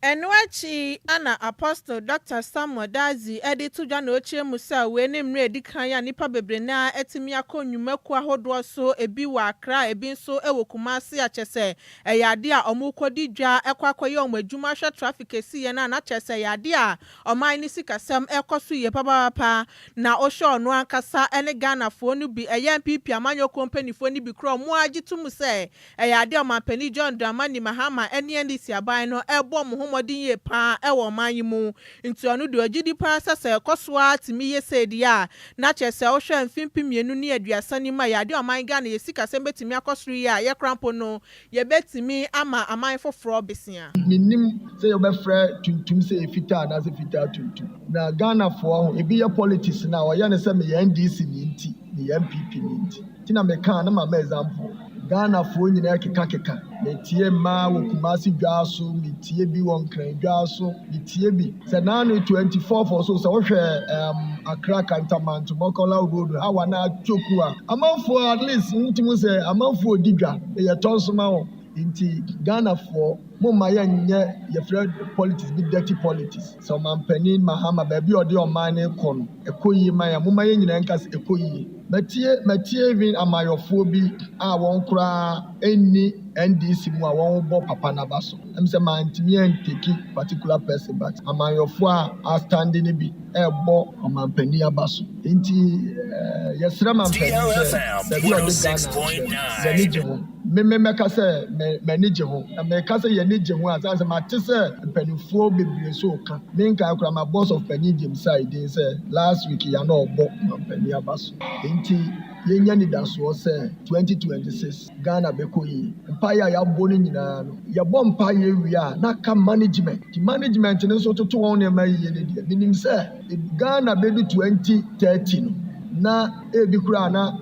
Ɛno akyi ana Apostle Dr. Samuel Dadzie de to dwa na ɔkyerɛ mu sɛ wei ne mmerɛ edi kan a nnipa bebree naa atumi akɔ nnwumakuo ahodoɔ so, ebi wɔ Accra, ebi nso wɔ Kumasi, akyɛ sɛ ɛyɛ adeɛ a wɔn kɔdi dwa ɛkɔ akɔyɛ wɔn adwuma hwɛ traffic esi yɛn a na kyerɛ sɛ ɛyɛ adeɛ a ɔman ne sikasɛm ɛkɔ so yie papaapa. Na ɔhwɛ ɔno ankasa ne Ghanafoɔ no bi, ɛyɛ NPP amanyɔkuo mpanimfoɔ no bi korɔ, wɔn agye to mu sɛ ɛyɛ adeɛ a Ɔmanpanin John Dramani Mahama ne NDC aban no ɛrebɔ wɔn ho mmɔden yie paa ɛwɔ ɔman yi mu. Nti ɔno deɛ ɔgye di paa sɛ ɛkɔ so ara tumi yɛ sɛ deɛ a na kyerɛ sɛ wohwɛ mfe 2030 no mu a, yɛ adeɛ a ɔman Ghana yɛ sikasɛm bɛtumi akɔ soro yie a yɛkora mpo no yɛbɛtumi ama aman foforɔ besia. Menim sɛ yɛbɛfrɛ tuntum sɛ yɛ fitaa anaasɛ fitaa tuntum. Na Ghanafoɔ ho ebi yɛ politics na ɔyɛ ne sɛ meyɛ NDC ni nti meyɛ NPP ni nti. Nti na mekaa na mama example. Ghanafoɔ nyinaa kekakeka. Metie mmaa wɔ Kumasi dwa so, metie bi wɔ Nkran dwa so, metie bi. Sɛ naano 24 for so sɛ wohwɛ um, Accra Kantamanto Makola road how a na atwoku a amanfoɔ at least wotumi hu sɛ amanfoɔ redi dwa yɛtɔ nso ma wɔn. Nti Ghanafoɔ momma yɛnyɛ yɛfrɛ politics bi dirty politics. Sɛ ɔmanpanin Mahama baabi a ɔde ɔman no rekɔ no ɛkɔ yie ma yɛn a momma yɛn nyinaa nka sɛ ɛkɔ yie. Matie matie even amayɔfoɔ bi a wɔn koraa nni NDC mu a wɔn bɔ papa no aba so. Ɛm sɛ mantumi anteki particular person but amanyɔfoɔ a astande no bi ɛrebɔ ɔmanpanin aba so. Nti ɛɛ yɛsrɛ manpanin sɛ baabi a ɔde Ghana akyerɛ no yɛni gye ho. Meme mɛka sɛ m'ani gye ho na mɛka sɛ yɛni gye ho a sane sɛ mate sɛ mpanimfoɔ bebree so ka menkae koraa ma boss of panyin James Sai din sɛ last week ya na ɔbɔ mampanin aba so. Nti yɛnya nidasoɔ sɛ 2026 Ghana bɛkɔ yie. Mpaeɛ a yɛabɔ no nyinaa no, yɛbɔ mpaeɛ wie a na ka management. Nti management no nso toto wɔn nneɛma yie no deɛ, menim sɛ Ghana bɛdu 2030 no na ebi koraa na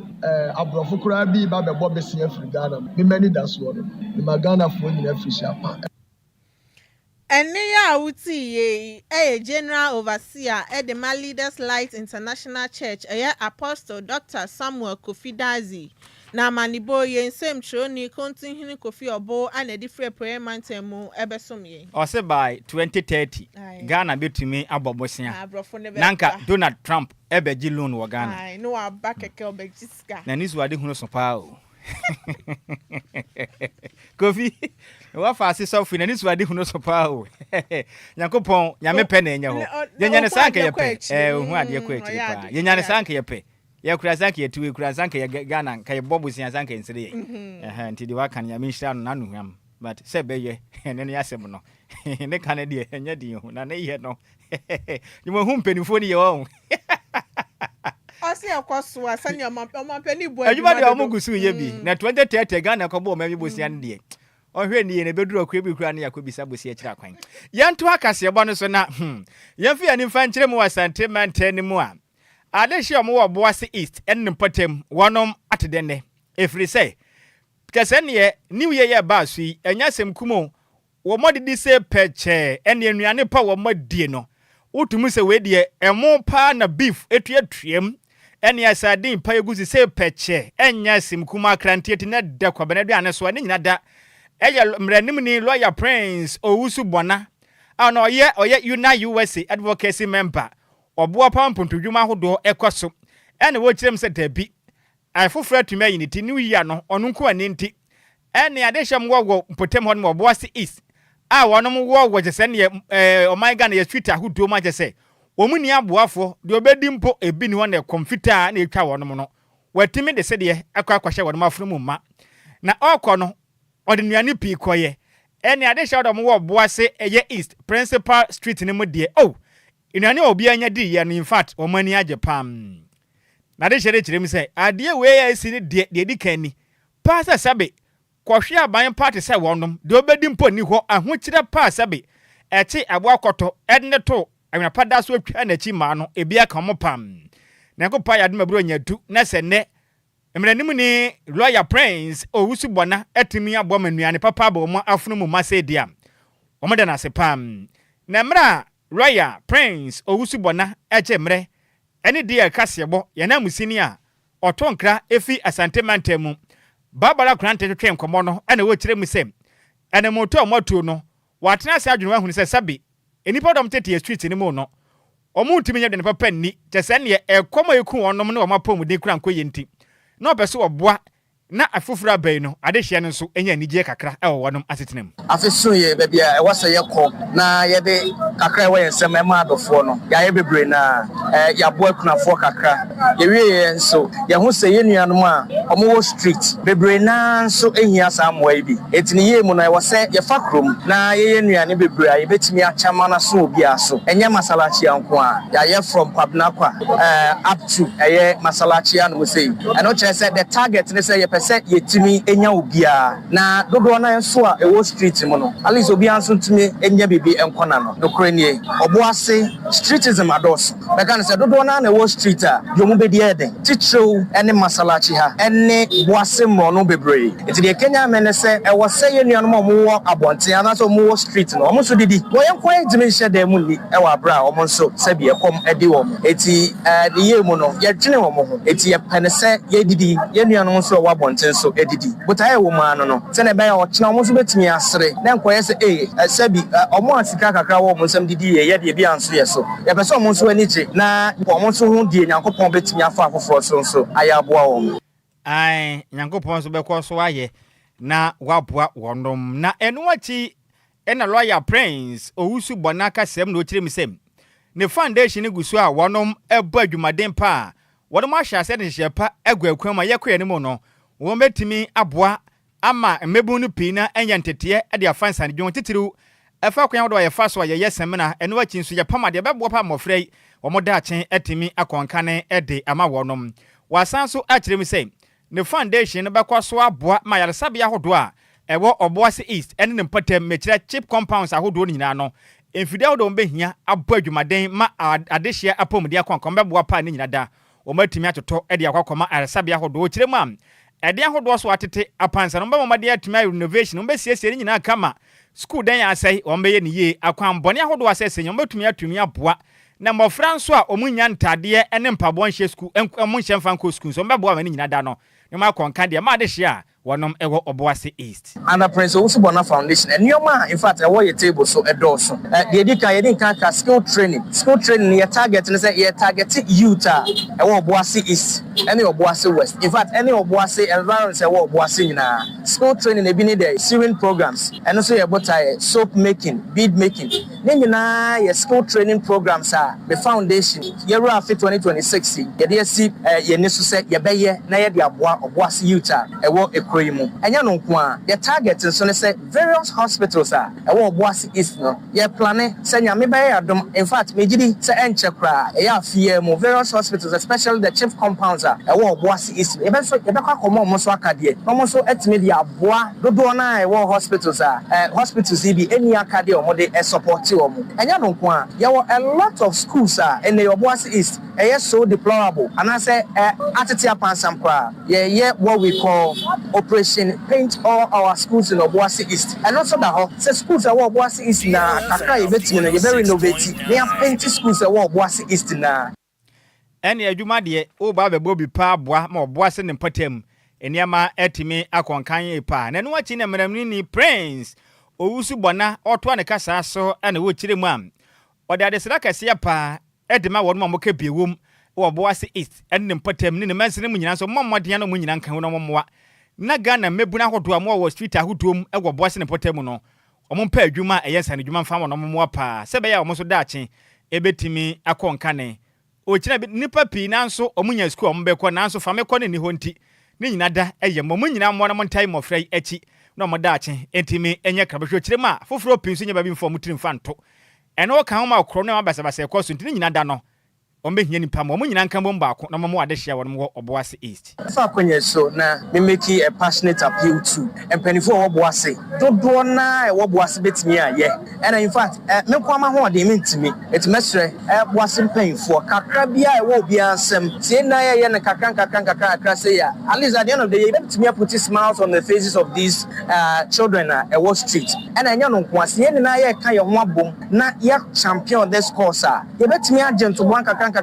aborɔfo koraa bi ba bɛbɔ besia firi Ghana. Mema nidasoɔ no, mema Ghanafoɔ nyinaa firi hyɛ apa. Ɛnne a wotii yie ɛyɛ General Overseer ɛde ma Leaders Light International Church, ɛyɛ Apostle Dr Samuel Kofi Dadzie. Na amanibɔ yɛn nsɛmtwerɛni Kontinhene Kofi Ɔbo ana ɛde firi Apueɛ Mantam mu ɛbɛsom yɛn. Ɔsɛ by 2030 Ghana bɛtumi abɔ bosea aborɔfo ne na nka Donald Trump ɛbɛgye loan wɔ Ghana. Aye, ne waba kɛkɛ ɔbɛgye sika. Na ne suade hunu so paa o. Kofi wafa ase sɔfo na ne suade hunu so paa o. Nyankopɔn Nyame pɛ na ɛnyɛ hɔ. Yɛnya ne saa nka yɛpɛ ohu adeɛ kɔ akyiri paa. Yɛnya ne saa nka yɛpɛ yɛkura sa nka yɛtu ekura sa nka yɛ Ghana nka yɛbɔ bosea sa nka yɛnsere yɛ. Ɛhɛn, nti deɛ waka no, Nyame nhyira no n'ano hwam, but sɛ bɛyɛ ɛne ne asɛm no ne ka no deɛ ɛnyɛ den o, na ne yɛ no nyuma mpanimfoɔ no yɛ wɔn. Ɔsi ɛkɔ so a sɛnea ɔmampanin bɔ adwuma deɛ ɔmo gu so yɛ bi na 2030 Ghana kɔbɔ ɔmo abi bosia no deɛ, ɔhwɛ nie na ebɛduru ɔkora bi kura ne yɛakɔbisa bosia akyiri akwan. Yɛnto akaseɛbɔ no so na yɛmfa yɛn nimfa nkyerɛ mu wɔ Asante mantam no mu a adehye a ɔmo wɔ Boase East ɛne ne mpɔtam wɔnom ate dɛnɛ, ɛfiri sɛ kyɛ sɛ neɛ new year yɛ baa so yi, ɛnyɛ asɛm kum o. Wɔn adidi sɛ pɛkyɛɛ ɛne nnuane pa wɔn adie no, wotumi sɛ wei deɛ ɛmo paa na beef etuatuam ɛne sardine pa egu si sɛ pɛkyɛ. Ɛnyɛ asɛm kum akranteɛ ti na da kwabena aduane so a ne nyina da. Ɛyɛ mmeranimni Lawyer Prince Owusu Bɔna a na ɔyɛ Una USA advocacy member, ɔboa pa mpontodwuma ahodoɔ ɛkɔ so, ɛna wɔkyerɛ mu sɛ dabi afoforɔ atumi ayi ne ti ne yia no ɔno nko ani. Nti ɛne adehyɛ mu wɔ mpɔtam hɔ nom wɔ Boase East a wɔnom wɔ kyɛ sɛ neɛ ɔman Ghana yɛ street ahodoɔ mu akyɛ sɛ wɔn ni aboafoɔ deɛ ɔbɛdi mpo ebi ni hɔ na ɛkɔm fitaa na etwa wɔnom no, wɔatumi de sɛdeɛ akɔ akɔhyɛ wɔnom afono mu ma na ɔrekɔ no ɔde nnuane pii kɔyɛ. Ɛne adehyɛ wɔde wɔ Boase ɛyɛ East Principal Street no mu deɛ oh, nnuane a obiara nya di yɛ no, in fact wɔn ani agye pam. Na adehyɛ de kyerɛ mu sɛ adeɛ wei a esi ne deɛ di kan ni paa sɛ sɛbe kɔhwe aban party sɛ wɔnom deɛ ɔbɛdi mpo ni hɔ, ahokyerɛ paa sɛbe ɛte aboa kɔtɔ ɛde ne to anwapa da so atwa n'akyi maa no ebi aka wɔn pam. Na nkɔpa yɛ adom aburo nya du na sɛ nnɛ mmeranimni lawyer Prince Owusu Bɔna atumi aboa ma nnuane papa abɔ wɔn afono mu ma sɛ di a wɔn da n'ase pam. Na mmerɛ a Lawyer Prince Owusu Bɔna ɛgye mmerɛ ɛne deɛ kaseɛbɔ yɛn amusini a ɔtɔ nkra efi Asante mantam mu Barbara Korante twetwe nkɔmmɔ no, ɛna wɔkyerɛ mu sɛ ɛnɛmɔto a wɔatuo no, wɔatena ase adwene wɔahunu sɛ sɛbe nnipa dɔm tete street no mu no, wɔn ntumi nyɛ aduane papa nni, kyɛ sɛ neɛ ɛkɔm a eku wɔn nom ne wɔn apɔmuden kura nkɔ yie, nti na ɔpɛ so ɔboa na afoforɔ aba yi no adehyeɛ no nso nya anigyeɛ kakra ɛwɔ wɔnom asetena mu. Afe so yɛ baabi a ɛwɔ sɛ yɛkɔ na yɛde kakra a ɛwɔ yɛn nsam ɛma adɔfoɔ no. Yɛayɛ bebree na yɛaboa akunafoɔ kakra. Yɛwieɛ nso, yɛho sɛ yɛn nuanom a wɔwɔ street bebree naa nso hia saa mmoa yi bi. Enti ne yie mu no, ɛwɔ sɛ yɛfa kurom na yɛyɛ nnuane bebree a yɛbɛtumi akyɛ ama no aso obiara so. Ɛnyɛ masalachi nko a yɛayɛ from Kwabena Kwa up to ɛyɛ masalachi anom sei. Ɛno kyerɛ sɛ the target ne sɛ yɛpɛ Yɛpɛ sɛ yɛtumi nya obiara, na dodoɔ no ara nso a ɛwɔ street mu no, at least obiara nso ntumi nya biribi nkɔ n'ano. Nokorɛ nie, Ɔboase streetism adɔɔso. Mɛka no sɛ dodoɔ no ara na ɛwɔ street a, deɛ wɔbɛdi yɛ den, titiriw ne Masalachi ha ne Boase mmorɔno bebree. Nti deɛ ɛkanyan me ne sɛ, ɛwɔ sɛ yɛn nuanom a wɔwɔ abɔnten anaasɛ wɔwɔ street no, wɔn nso didi. Wɔ yɛn nko ara yɛntumi nhyɛ dan mu nni wɔ aberɛ a wɔn nso sɛbi ɛkɔm de wɔn. Enti ne yie mu no, yɛdwene wɔn ho. Enti yɛpɛ no sɛ yɛdidi, yɛn nuanom nso a wɔwɔ abɔnten nso didi. Botaeɛ a ɛwɔ mu ara no no, sɛdeɛ ɛbɛyɛ a ɔkyena wɔn nso bɛtumi asere, na ɛnkɔyɛ sɛ ei, sɛbi wɔn a sika kakra wɔ wɔn nsam didi yie, yɛ deɛ ebi anso yɛ so. Yɛpɛ sɛ wɔn nso ani gye, na wɔn nso hu deɛ Nyankopɔn bɛtumi afa afoforɔ so nso ayɛ aboa wɔn. Aane, Nyankopɔn nso bɛkɔ so ayɛ na waboa wɔnom. Na ɛno akyi na lɔya Prince Owusu bɔ n'akasam na ɔkyerɛ mu sɛ ne foundation no gu so a wɔnom bɔ adwumaden pa a wɔnom ahyɛ aseɛ de nhyehyɛɛ pa agu akwan mu a yɛkɔ yɛn anim no wɔn bɛtumi aboa ama mmabun no pii no anya nteteɛ de afa nsanodwuma ho titiriw ɛfa kwan ahodoɔ a yɛfa so a yɛyɛ samina ɛno akyi nso yɛpam adeɛ ɛbɛboa pa mmɔfra yi wɔn daakye atumi akɔ nkane de ama wɔnom. Wasan nso akyerɛ mu sɛ Ne foundation no bɛkɔ so aboa ma ayaresabea ahodoɔ a ɛwɔ Obuasi East ne ne mpɔtam, mekyerɛ chip compounds ahodoɔ no nyinaa no, mfidie ahodoɔ a wɔbɛhia abɔ adwumaden ma adehyeɛ apɔmuden akɔnkɔn bɛboa paa ne nyina da wɔatumi atotɔ de akɔ akɔma ayaresabea ahodoɔ. Ɔkyerɛ mu a, ɛdan ahodoɔ so atete apansa no, wɔbɛbɔ mmɔden atumi ayɛ renovation, wɔbɛsiesie ne nyinaa kama, sukuu dan a asɛe, wɔbɛyɛ no yie, akwanbɔne ahodoɔ a asɛesɛe nyinaa, wɔbɛtumi atumi aboa Na mmɔfra nso a wɔnnya ntadeɛ ne mpaboa nhyɛ sukuu, wɔnhyɛ mfa nkɔ sukuu nso, wɔbɛboa ma ne nyina da no ne wɔn akɔ nka deɛ ɛma adehyeɛ a wɔnom wɔ Obuasi East. Under Prince Owusu Bonah Foundation, nneɛma a in fact ɛwɔ yɛ table so dɔɔso. Deɛ ɛdi kan, yɛdi nkan ka skill training. Skill training no yɛ target ne sɛ yɛ targete youth a ɛwɔ Obuasi East ne Obuasi West, in fact ɛne Obuasi environs a ɛwɔ Obuasi nyinaa. Skill training ebi ne dɛ sewing programs, ɛno nso yɛ botaeɛ, soap making, bead making. Ne nyinaa yɛ skill training programs a me foundation yɛwura afe 2026 yi yɛde asi yɛn ani so sɛ yɛbɛyɛ na yɛde aboa Obuasi youth a ɛwɔ kuro yi mu. Ɛnyɛ ɛno nko ara, yɛ target nso ne sɛ various hospitals a ɛwɔ Obuasi East no yɛ plane sɛ Nyame bɛyɛ yɛn adom, in fact megyedi sɛ ɛnkyɛ koraa ɛyɛ afe yi ara mu various hospitals especially the chief compounds a ɛwɔ Obuasi East no yɛbɛ nso yɛbɛkɔ akɔma wɔn nso akadeɛ na wɔn nso atumi de aboa Dodoɔ no ara a ɛwɔ hospitals a hospitals yi bi nni akadeɛ a wɔde sɔpɔte wɔn. Ɛnyɛ ɛno nko ara, yɛwɔ a lot of schools a ɛnnɛ yi Obuasi East ɛyɛ so deplorable anaasɛ atete apansam koraa. Yɛreyɛ what we call Operation Paint All Our Schools in Obuasi East. Ɛno nso da hɔ sɛ schools a ɛwɔ Obuasi East nyinaa kakra a yɛbɛtumi no yɛbɛ renovate na yɛapenti schools a ɛwɔ Obuasi East nyinaa. Ɛne adwuma deɛ woreba abɛbɔ bi paa boa ma ɔboa sɛ ne mpɔtam nneɛma atumi akɔ nkan yie paa. Na ɛno akyi na mmaranimni Prince Owusu Bɔna ɔretoa ne kasaa so na ɔrekyerɛ mu a ɔde adesrɛ akɛseɛ paa de ma wɔn a wɔka bi wom wɔ Obuasi East ne ne mpɔtam ne ne mansini mu nyinaa nso mmɔ mmɔden na wɔn nyinaa nka ho na wɔmmoa na Ghana mmabunu ahodoɔ a wɔwɔ wɔ street ahodoɔ mu wɔ Obuasi ne mpɔtam mu no Wɔmpɛ adwuma a ɛyɛ nsanodwuma mfa wɔn mmoa paa sɛ ɛbɛyɛ a wɔn nso daakye ɛbɛtumi akɔ nkane. Ɔkyena bi, nnipa pii nanso wɔn nya sukuu a wɔn bɛkɔ nanso fa me kɔ no nni hɔ nti ne nyina da yɛ mma wɔn nyinaa mmoa na wɔn ntae mmɔfra yi akyi na wɔn daakye ntumi nyɛ krabɛhwɛ. Ɔkyerɛ mu a, foforɔ pii nso nya baabi mfa wɔn tiri mfa nto. Ɛno ka ho ma ɔkorɔn ne wɔn basabasa ɛkɔ so nti ne nyina da no Wɔbɛhia nnipa ma wɔn nyinaa nka mmom baako na wɔmmoa adehyeɛ a wɔnom wɔ Obuasi East. Fa akwanya yi so na me make a passionate appeal to mpaninfoɔ a ɛwɔ Boase, dodoɔ no ara a ɛwɔ Boase bɛtumi ayɛ, ɛna in fact me nko ara m'ahoɔden mentumi, nti mɛsrɛ Boase mpaninfoɔ, kakra biara a ɛwɔ obiara nsam, sɛ yɛn nyinaa yɛyɛ no nkakra nkakra nkakra nkakra sei a, at least at the end of the year yɛbɛtumi aputi smiles on the faces of these children a ɛwɔ street, ɛna ɛnyɛ no nko ara, sɛ yɛn nyinaa yɛreka yɛn ho abom na yɛ champion this cause a, Yɛbɛtumi agye ntoboa nkakrankakra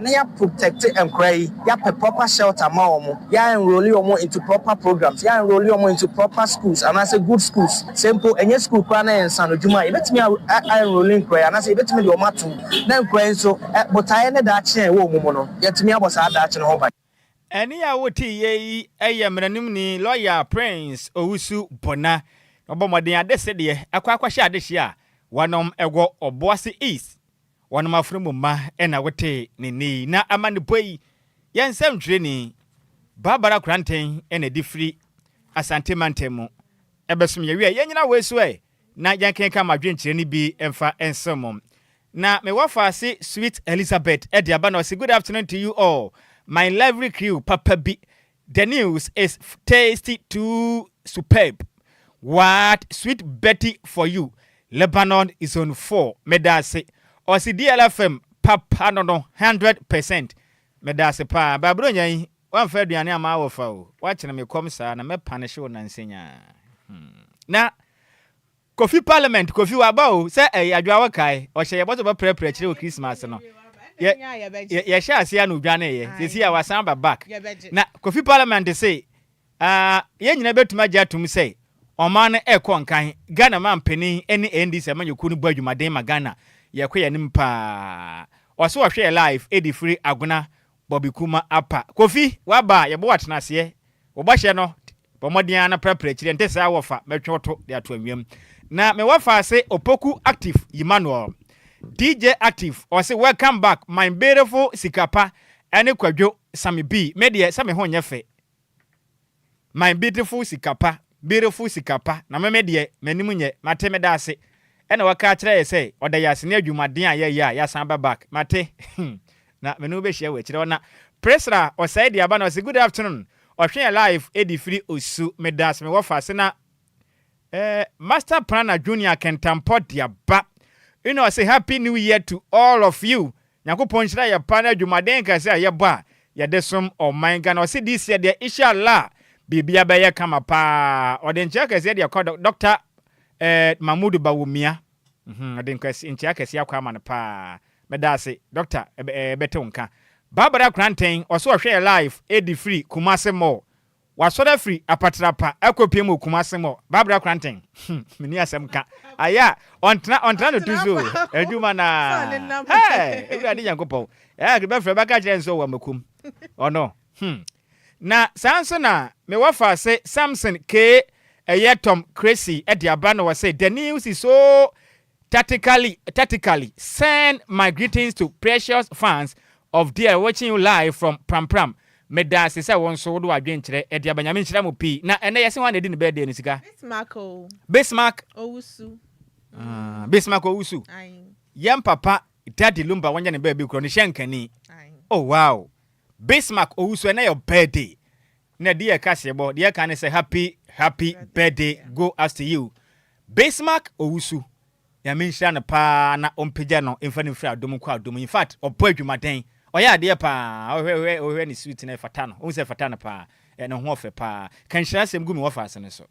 na yɛaprotɛkte nkwadaa yi, yɛapɛ proper shelter ama wɔn, yɛa-enrolli wɔn into proper programs, yɛa-enrolli wɔn into proper schools anaasɛ good schools. Sɛ mpo ɛnyɛ school koraa na ɛyɛ nsaanodwuma a, yɛbɛtumi a-enrolli nkwadaa yi anaasɛ yɛbɛtumi de wɔn ato mu na nkwadaa yi nso, botaeɛ ne daakye a ɛwɔ wɔn mu no, yɛatumi abɔ saa daakye no ho ban. Ɛnne a woteeɛ yi yɛ mmaranimni lɔya Prince Owusu Bona. Na ɔbɔ mmɔden adesedeɛ akɔ akɔhyɛ adehyeɛ a wɔnom wɔ Obuasi East. Wɔnom afono mu mma na wotee ne nne yi. Na amanebɔ yi, yɛn nsɛmtwerɛni Barbara Koranteng na ɛde firi Asante mantam mu ɛbɛsom yɛn. Wiɛ, yɛnnyina wei so ɛ na yɛnkenkan mo adwenkyerɛ no bi mfa nsom mo. Na me wɔfaase Sweet Elizabeth de aba na ɔse good afternoon to you all my lovely crew papa bi. The news is tasty too superb what sweet Betty for you Lebanon zone 4 medaase ɔse DLFM papa no no 100% medaase paa Babronya yi wamfa aduane amma awɔfa o wakyene me kɔm saa na mɛ panish wo nansa nyaa hmm na Kofi parliament Kofi waba o sɛ ɛyɛ adwoa wo kae ɔhyɛ yɛ bɔ sɛ ɔbɛprɛprɛ akyire wɔ Christmas no yɛ yɛhyɛ aseɛ a na odwane yɛ sɛsi a wasan aba back na Kofi parliament se ah yɛn nyinaa bɛtumi agye atom sɛ ɔman no ɛkɔ nkan Ghana manpanin ne NDC amanyɔkuo no bɔ adwumaden ma Ghana yɛkɔ yɛn anim paa ɔse ɔhwɛ yɛ live ɛdi firi Agona Bobby Kuma apa Kofi waba a yɛbɔ wo atenaseɛ Wo bɔhyɛ no, bɔ mmɔden ara na prapra akyiri, ɛnte saa wɔfa, mɛtwe wo to de ato anwea mu. Na me wɔfa ase Opoku Active Emmanuel, DJ Active, ɔse welcome back my beautiful Sikapa ɛne Kwadwo Sammy B, me deɛ sɛ me ho nyɛ fɛ, my beautiful Sikapa, beautiful Sikapa, na me me deɛ m'anim nyɛ, mate meda ase, ɛna waka akyerɛ yɛ sɛ ɔda yɛ ase ne adwumaden a yɛyɛ a yɛasan aba back, mate. Na me ne wo bɛhyia wɔ akyire hɔ na Priscilla ɔsɛe de aba na ɔse good afternoon ɔhwe yɛ live ɛdi firi osu medase me wɔfa ase na eh, Master Planner Junior Kentampɔ de aba ina ɔse happy new year to all of you Nyankopɔn nhyira yɛ pa na adwumaden kɛse a yɛbɔ a yɛde som ɔman Ghana ɔse this year deɛ inshallah biribia bɛyɛ kama paa ɔde nkyea kɛseɛ de akɔ Dr. Eh, Mahmoud Bawumia Mhm, ɔde nkyea kɛseɛ akɔ ama no paa. Meda ase doctor ɛbɛte wo nka. Barbara Koranteng ɔse ɔhwɛ yɛ live ɛdi firi Kumasi mall. Wasɔre afiri Apatrapa akɔ piem wɔ Kumasi mall. Barbara Koranteng hmm menni asɛm ka. Ayɛ a ɔntena ɔntena no to so o. Adwuma naa. Hey! Awurade Nyankopɔn. Ɛɛ bɛfrɛ bɛka kyerɛ nso wɔ amakum. Ɔno hmm. Na saa nso na me wɔfa se Samson K ɛyɛ Tom Cracy ɛde aba na ɔse the news is so Tactically tactically send my greetings to precious fans of dear watching you live from Prampram Medaase sɛ wo nso wode w'adwenkyerɛ de aba Nyame nhyira mo pii Na ɛnɛ yɛse hwan na ɛdi ne birthday no sika? Bismarck o. Bismarck Owusu. Ah, Bismarck Owusu. Aye. Yɛn papa Daddy Lumba wɔnyɛ ne baabi korɔ ne hyɛ nkani. Aye. Oh wow. Bismarck Owusu ɛnɛ yɛ birthday. Na deɛ kaseɛbɔ deɛ ɛka ne sɛ happy happy birthday go as to you. Bismarck Owusu, Nyame nhyira no paa na ɔmpagya no mfa no mfiri adom nkɔ adom mu. In fact, ɔbɔ adwumaden. Ɔyɛ adeɛ paa. Wohwɛ wohwɛ wohwɛ ne suit no ɛfata no. Wohu sɛ ɛfata no paa. Ɛ ne ho ɔfɛ paa. Ka nhyira asɛm gu me wɔfaase no so.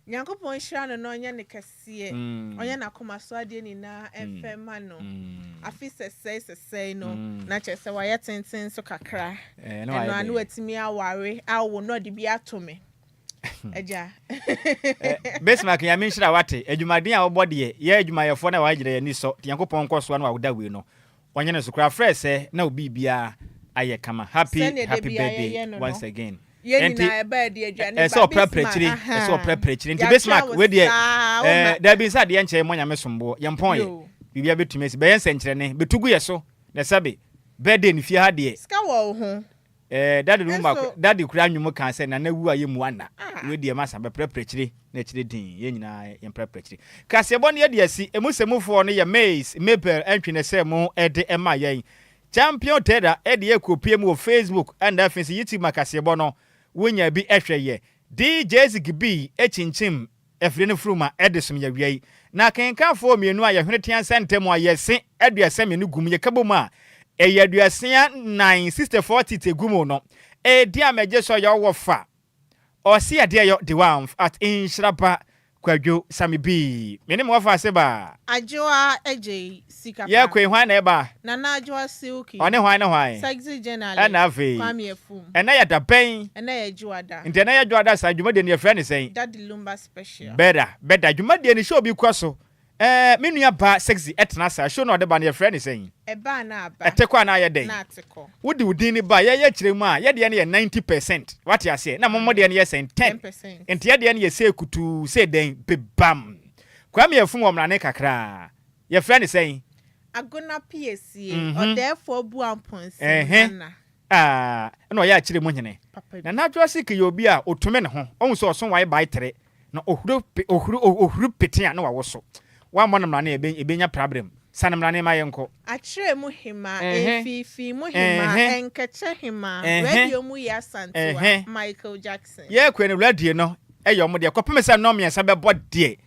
Nyankopɔn nhyira no na ɔnyɛ no kɛseɛ, ɔnyɛ n'akoma so adeɛ nyinaa mfɛ mma no. Afe sɛsɛe sɛsɛe no, na kyerɛ sɛ wayɛ tenten nso kakra. Ɛɛ na Ɛno wayɛ ara na dɛn? watumi aware, awo na ɔde bi ato me. Agya. Eh, Bismarck Nyame nhyira wate. Adwumaden a wobɔ deɛ, yɛ adwumayɛfoɔ no a wɔagyina yɛn ani sɔ. Nti Nyankopɔn nkɔ soa no a woda wei no. Ɔnyɛ no so koraa. Frɛ sɛ na wo biribiara ayɛ kama. Happy Sɛdeɛ da happy biara birthday yɛyɛ no no, once again. yɛn Ɛnti nyinaa ɛba adi aduane ɛsɛ ba. ɔprapra Bismarck, akyire, ɛsɛ ahaa. ɔprapra akyire. Nti Yɛatwɛn Bismarck wo wei deɛ saa, eh, woma. dabi nsa adeɛ nkyɛ mmɔ Nyame somboɔ. Yɛmpɔn yɛ. Yo. Biribiara bɛtumi asi. Bɛyɛ nsɛnkyerɛnne. Bɛtu gu yɛ so. Na sɛbe birthday no fie ha deɛ. Sika wɔ wo ho. Eh daddy no ma Nso. daddy kura nwom kaa sɛ nana wu a yɛ mu ana Ah. wei deɛ masa bɛprɛprɛ akyire na akyire din yɛn nyinaa yɛn prɛprɛ akyire kaseɛbɔ no yɛde asi emu sɛmufoɔ no yɛ Mace Mabel Antwi na ɛsɛ mo ɛde ɛma yɛn Champion Teda ɛde yɛ kɔpie mu wɔ Facebook ɛna afei nso YouTube ma kaseɛbɔ no wonya bi ɛhwɛ yɛ DJ Ziggy ɛkyinkyim Afiri no furuma de som yɛ awia yi. Na akenkanfoɔ mmienu a yɛhwene tea nsa ntam a yɛse 32 gu mu, yɛka bom a, ɛyɛ aduosia nnan, 64 tete gu mu no, ɛdi a mɛgye sɛ ɔyɛ ɔwɔ fa. Ɔse adeɛ yɔ de wamf at nhyira ba Kwadwo Sami bii. Me ne me wɔfa ase ba. Adwoa Adjei sika pa. Yɛkɔ yi hwan na ɛba? Nana Adwoa Silky. Ɔne hwan ne hwan? Sexy Journalist Ɛna afei? Kwame Afum. Ɛnɛ yɛ da bɛn? Ɛnɛ yɛ Dwoada. Nti ɛnɛ yɛ Dwoada saa dwumadie no yɛfrɛ no sɛn? Daddy Lumba Special. Bɛda, bɛda. Dwumadie no show bi kɔ so. Ɛɛ me nua baa Sexy ɛtena saa show no a ɔde ba no yɛfrɛ no sɛn? Ɛba a na aba. Ɛte kɔ a na ayɛ dɛn? Na ate kɔ. Wode wo din no ba a yɛyɛ kyerɛ mu a yɛdeɛ no yɛ 90% wate aseɛ na mo mo deɛ no yɛ sɛn? 10. 10%. Nti yɛdeɛ no yɛ sei kutuu sei dɛn? Bebam. Kwame Afum wɔ mmrane kakraa. Yɛfrɛ no sɛn? Agona Piesie, Mhm. Ɔdɛɛfoɔ Buampɔnsin Ɛhɛn. Nana. Ah, ɛna ɔyɛ akyire mu hene. Papa bi. Nana Adwoa Siki yɛ obi a otumi ne ho. Ɔhu sɛ ɔso wae bae tere, na ohuru pe, ohuru, ohuru pete a na wawoso. Wammɔ no mmara no a, ebe, ebenya prabrɛm. Sane mmra ne ma yɛnkɔ. Akyerɛ mu hemaa, mfiifii mu hemaa, nkɛkyɛ hemaa, radio mu Yaa Asantewaa, Michael Jackson. Yɛɛ kue no radio no yɛ ɔmo deɛ kɔpem sɛ nnɔn mmiɛnsa bɛbɔ deɛ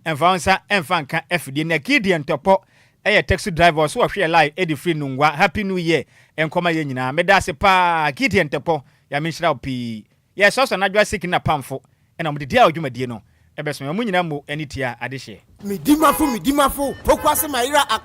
mfa wo nsa mfa nka afidie na Gideon Tɔpɔ yɛ taxi driver ɔso ɔhwe yɛ live ɛde firi Nungua Happy New Year nkɔma yɛn nyinaa medaase paa Gideon Tɔpɔ Nyame nhyira wo pii Yɛ sɔsɔ anadwo asiki na pamfo ɛna ɔmo de di a dwumadie no ɛbɛso yɛn ɔmo nyinaa mmo ɛne tia adehyeɛ. Medimafo medimafo pokuase mayera.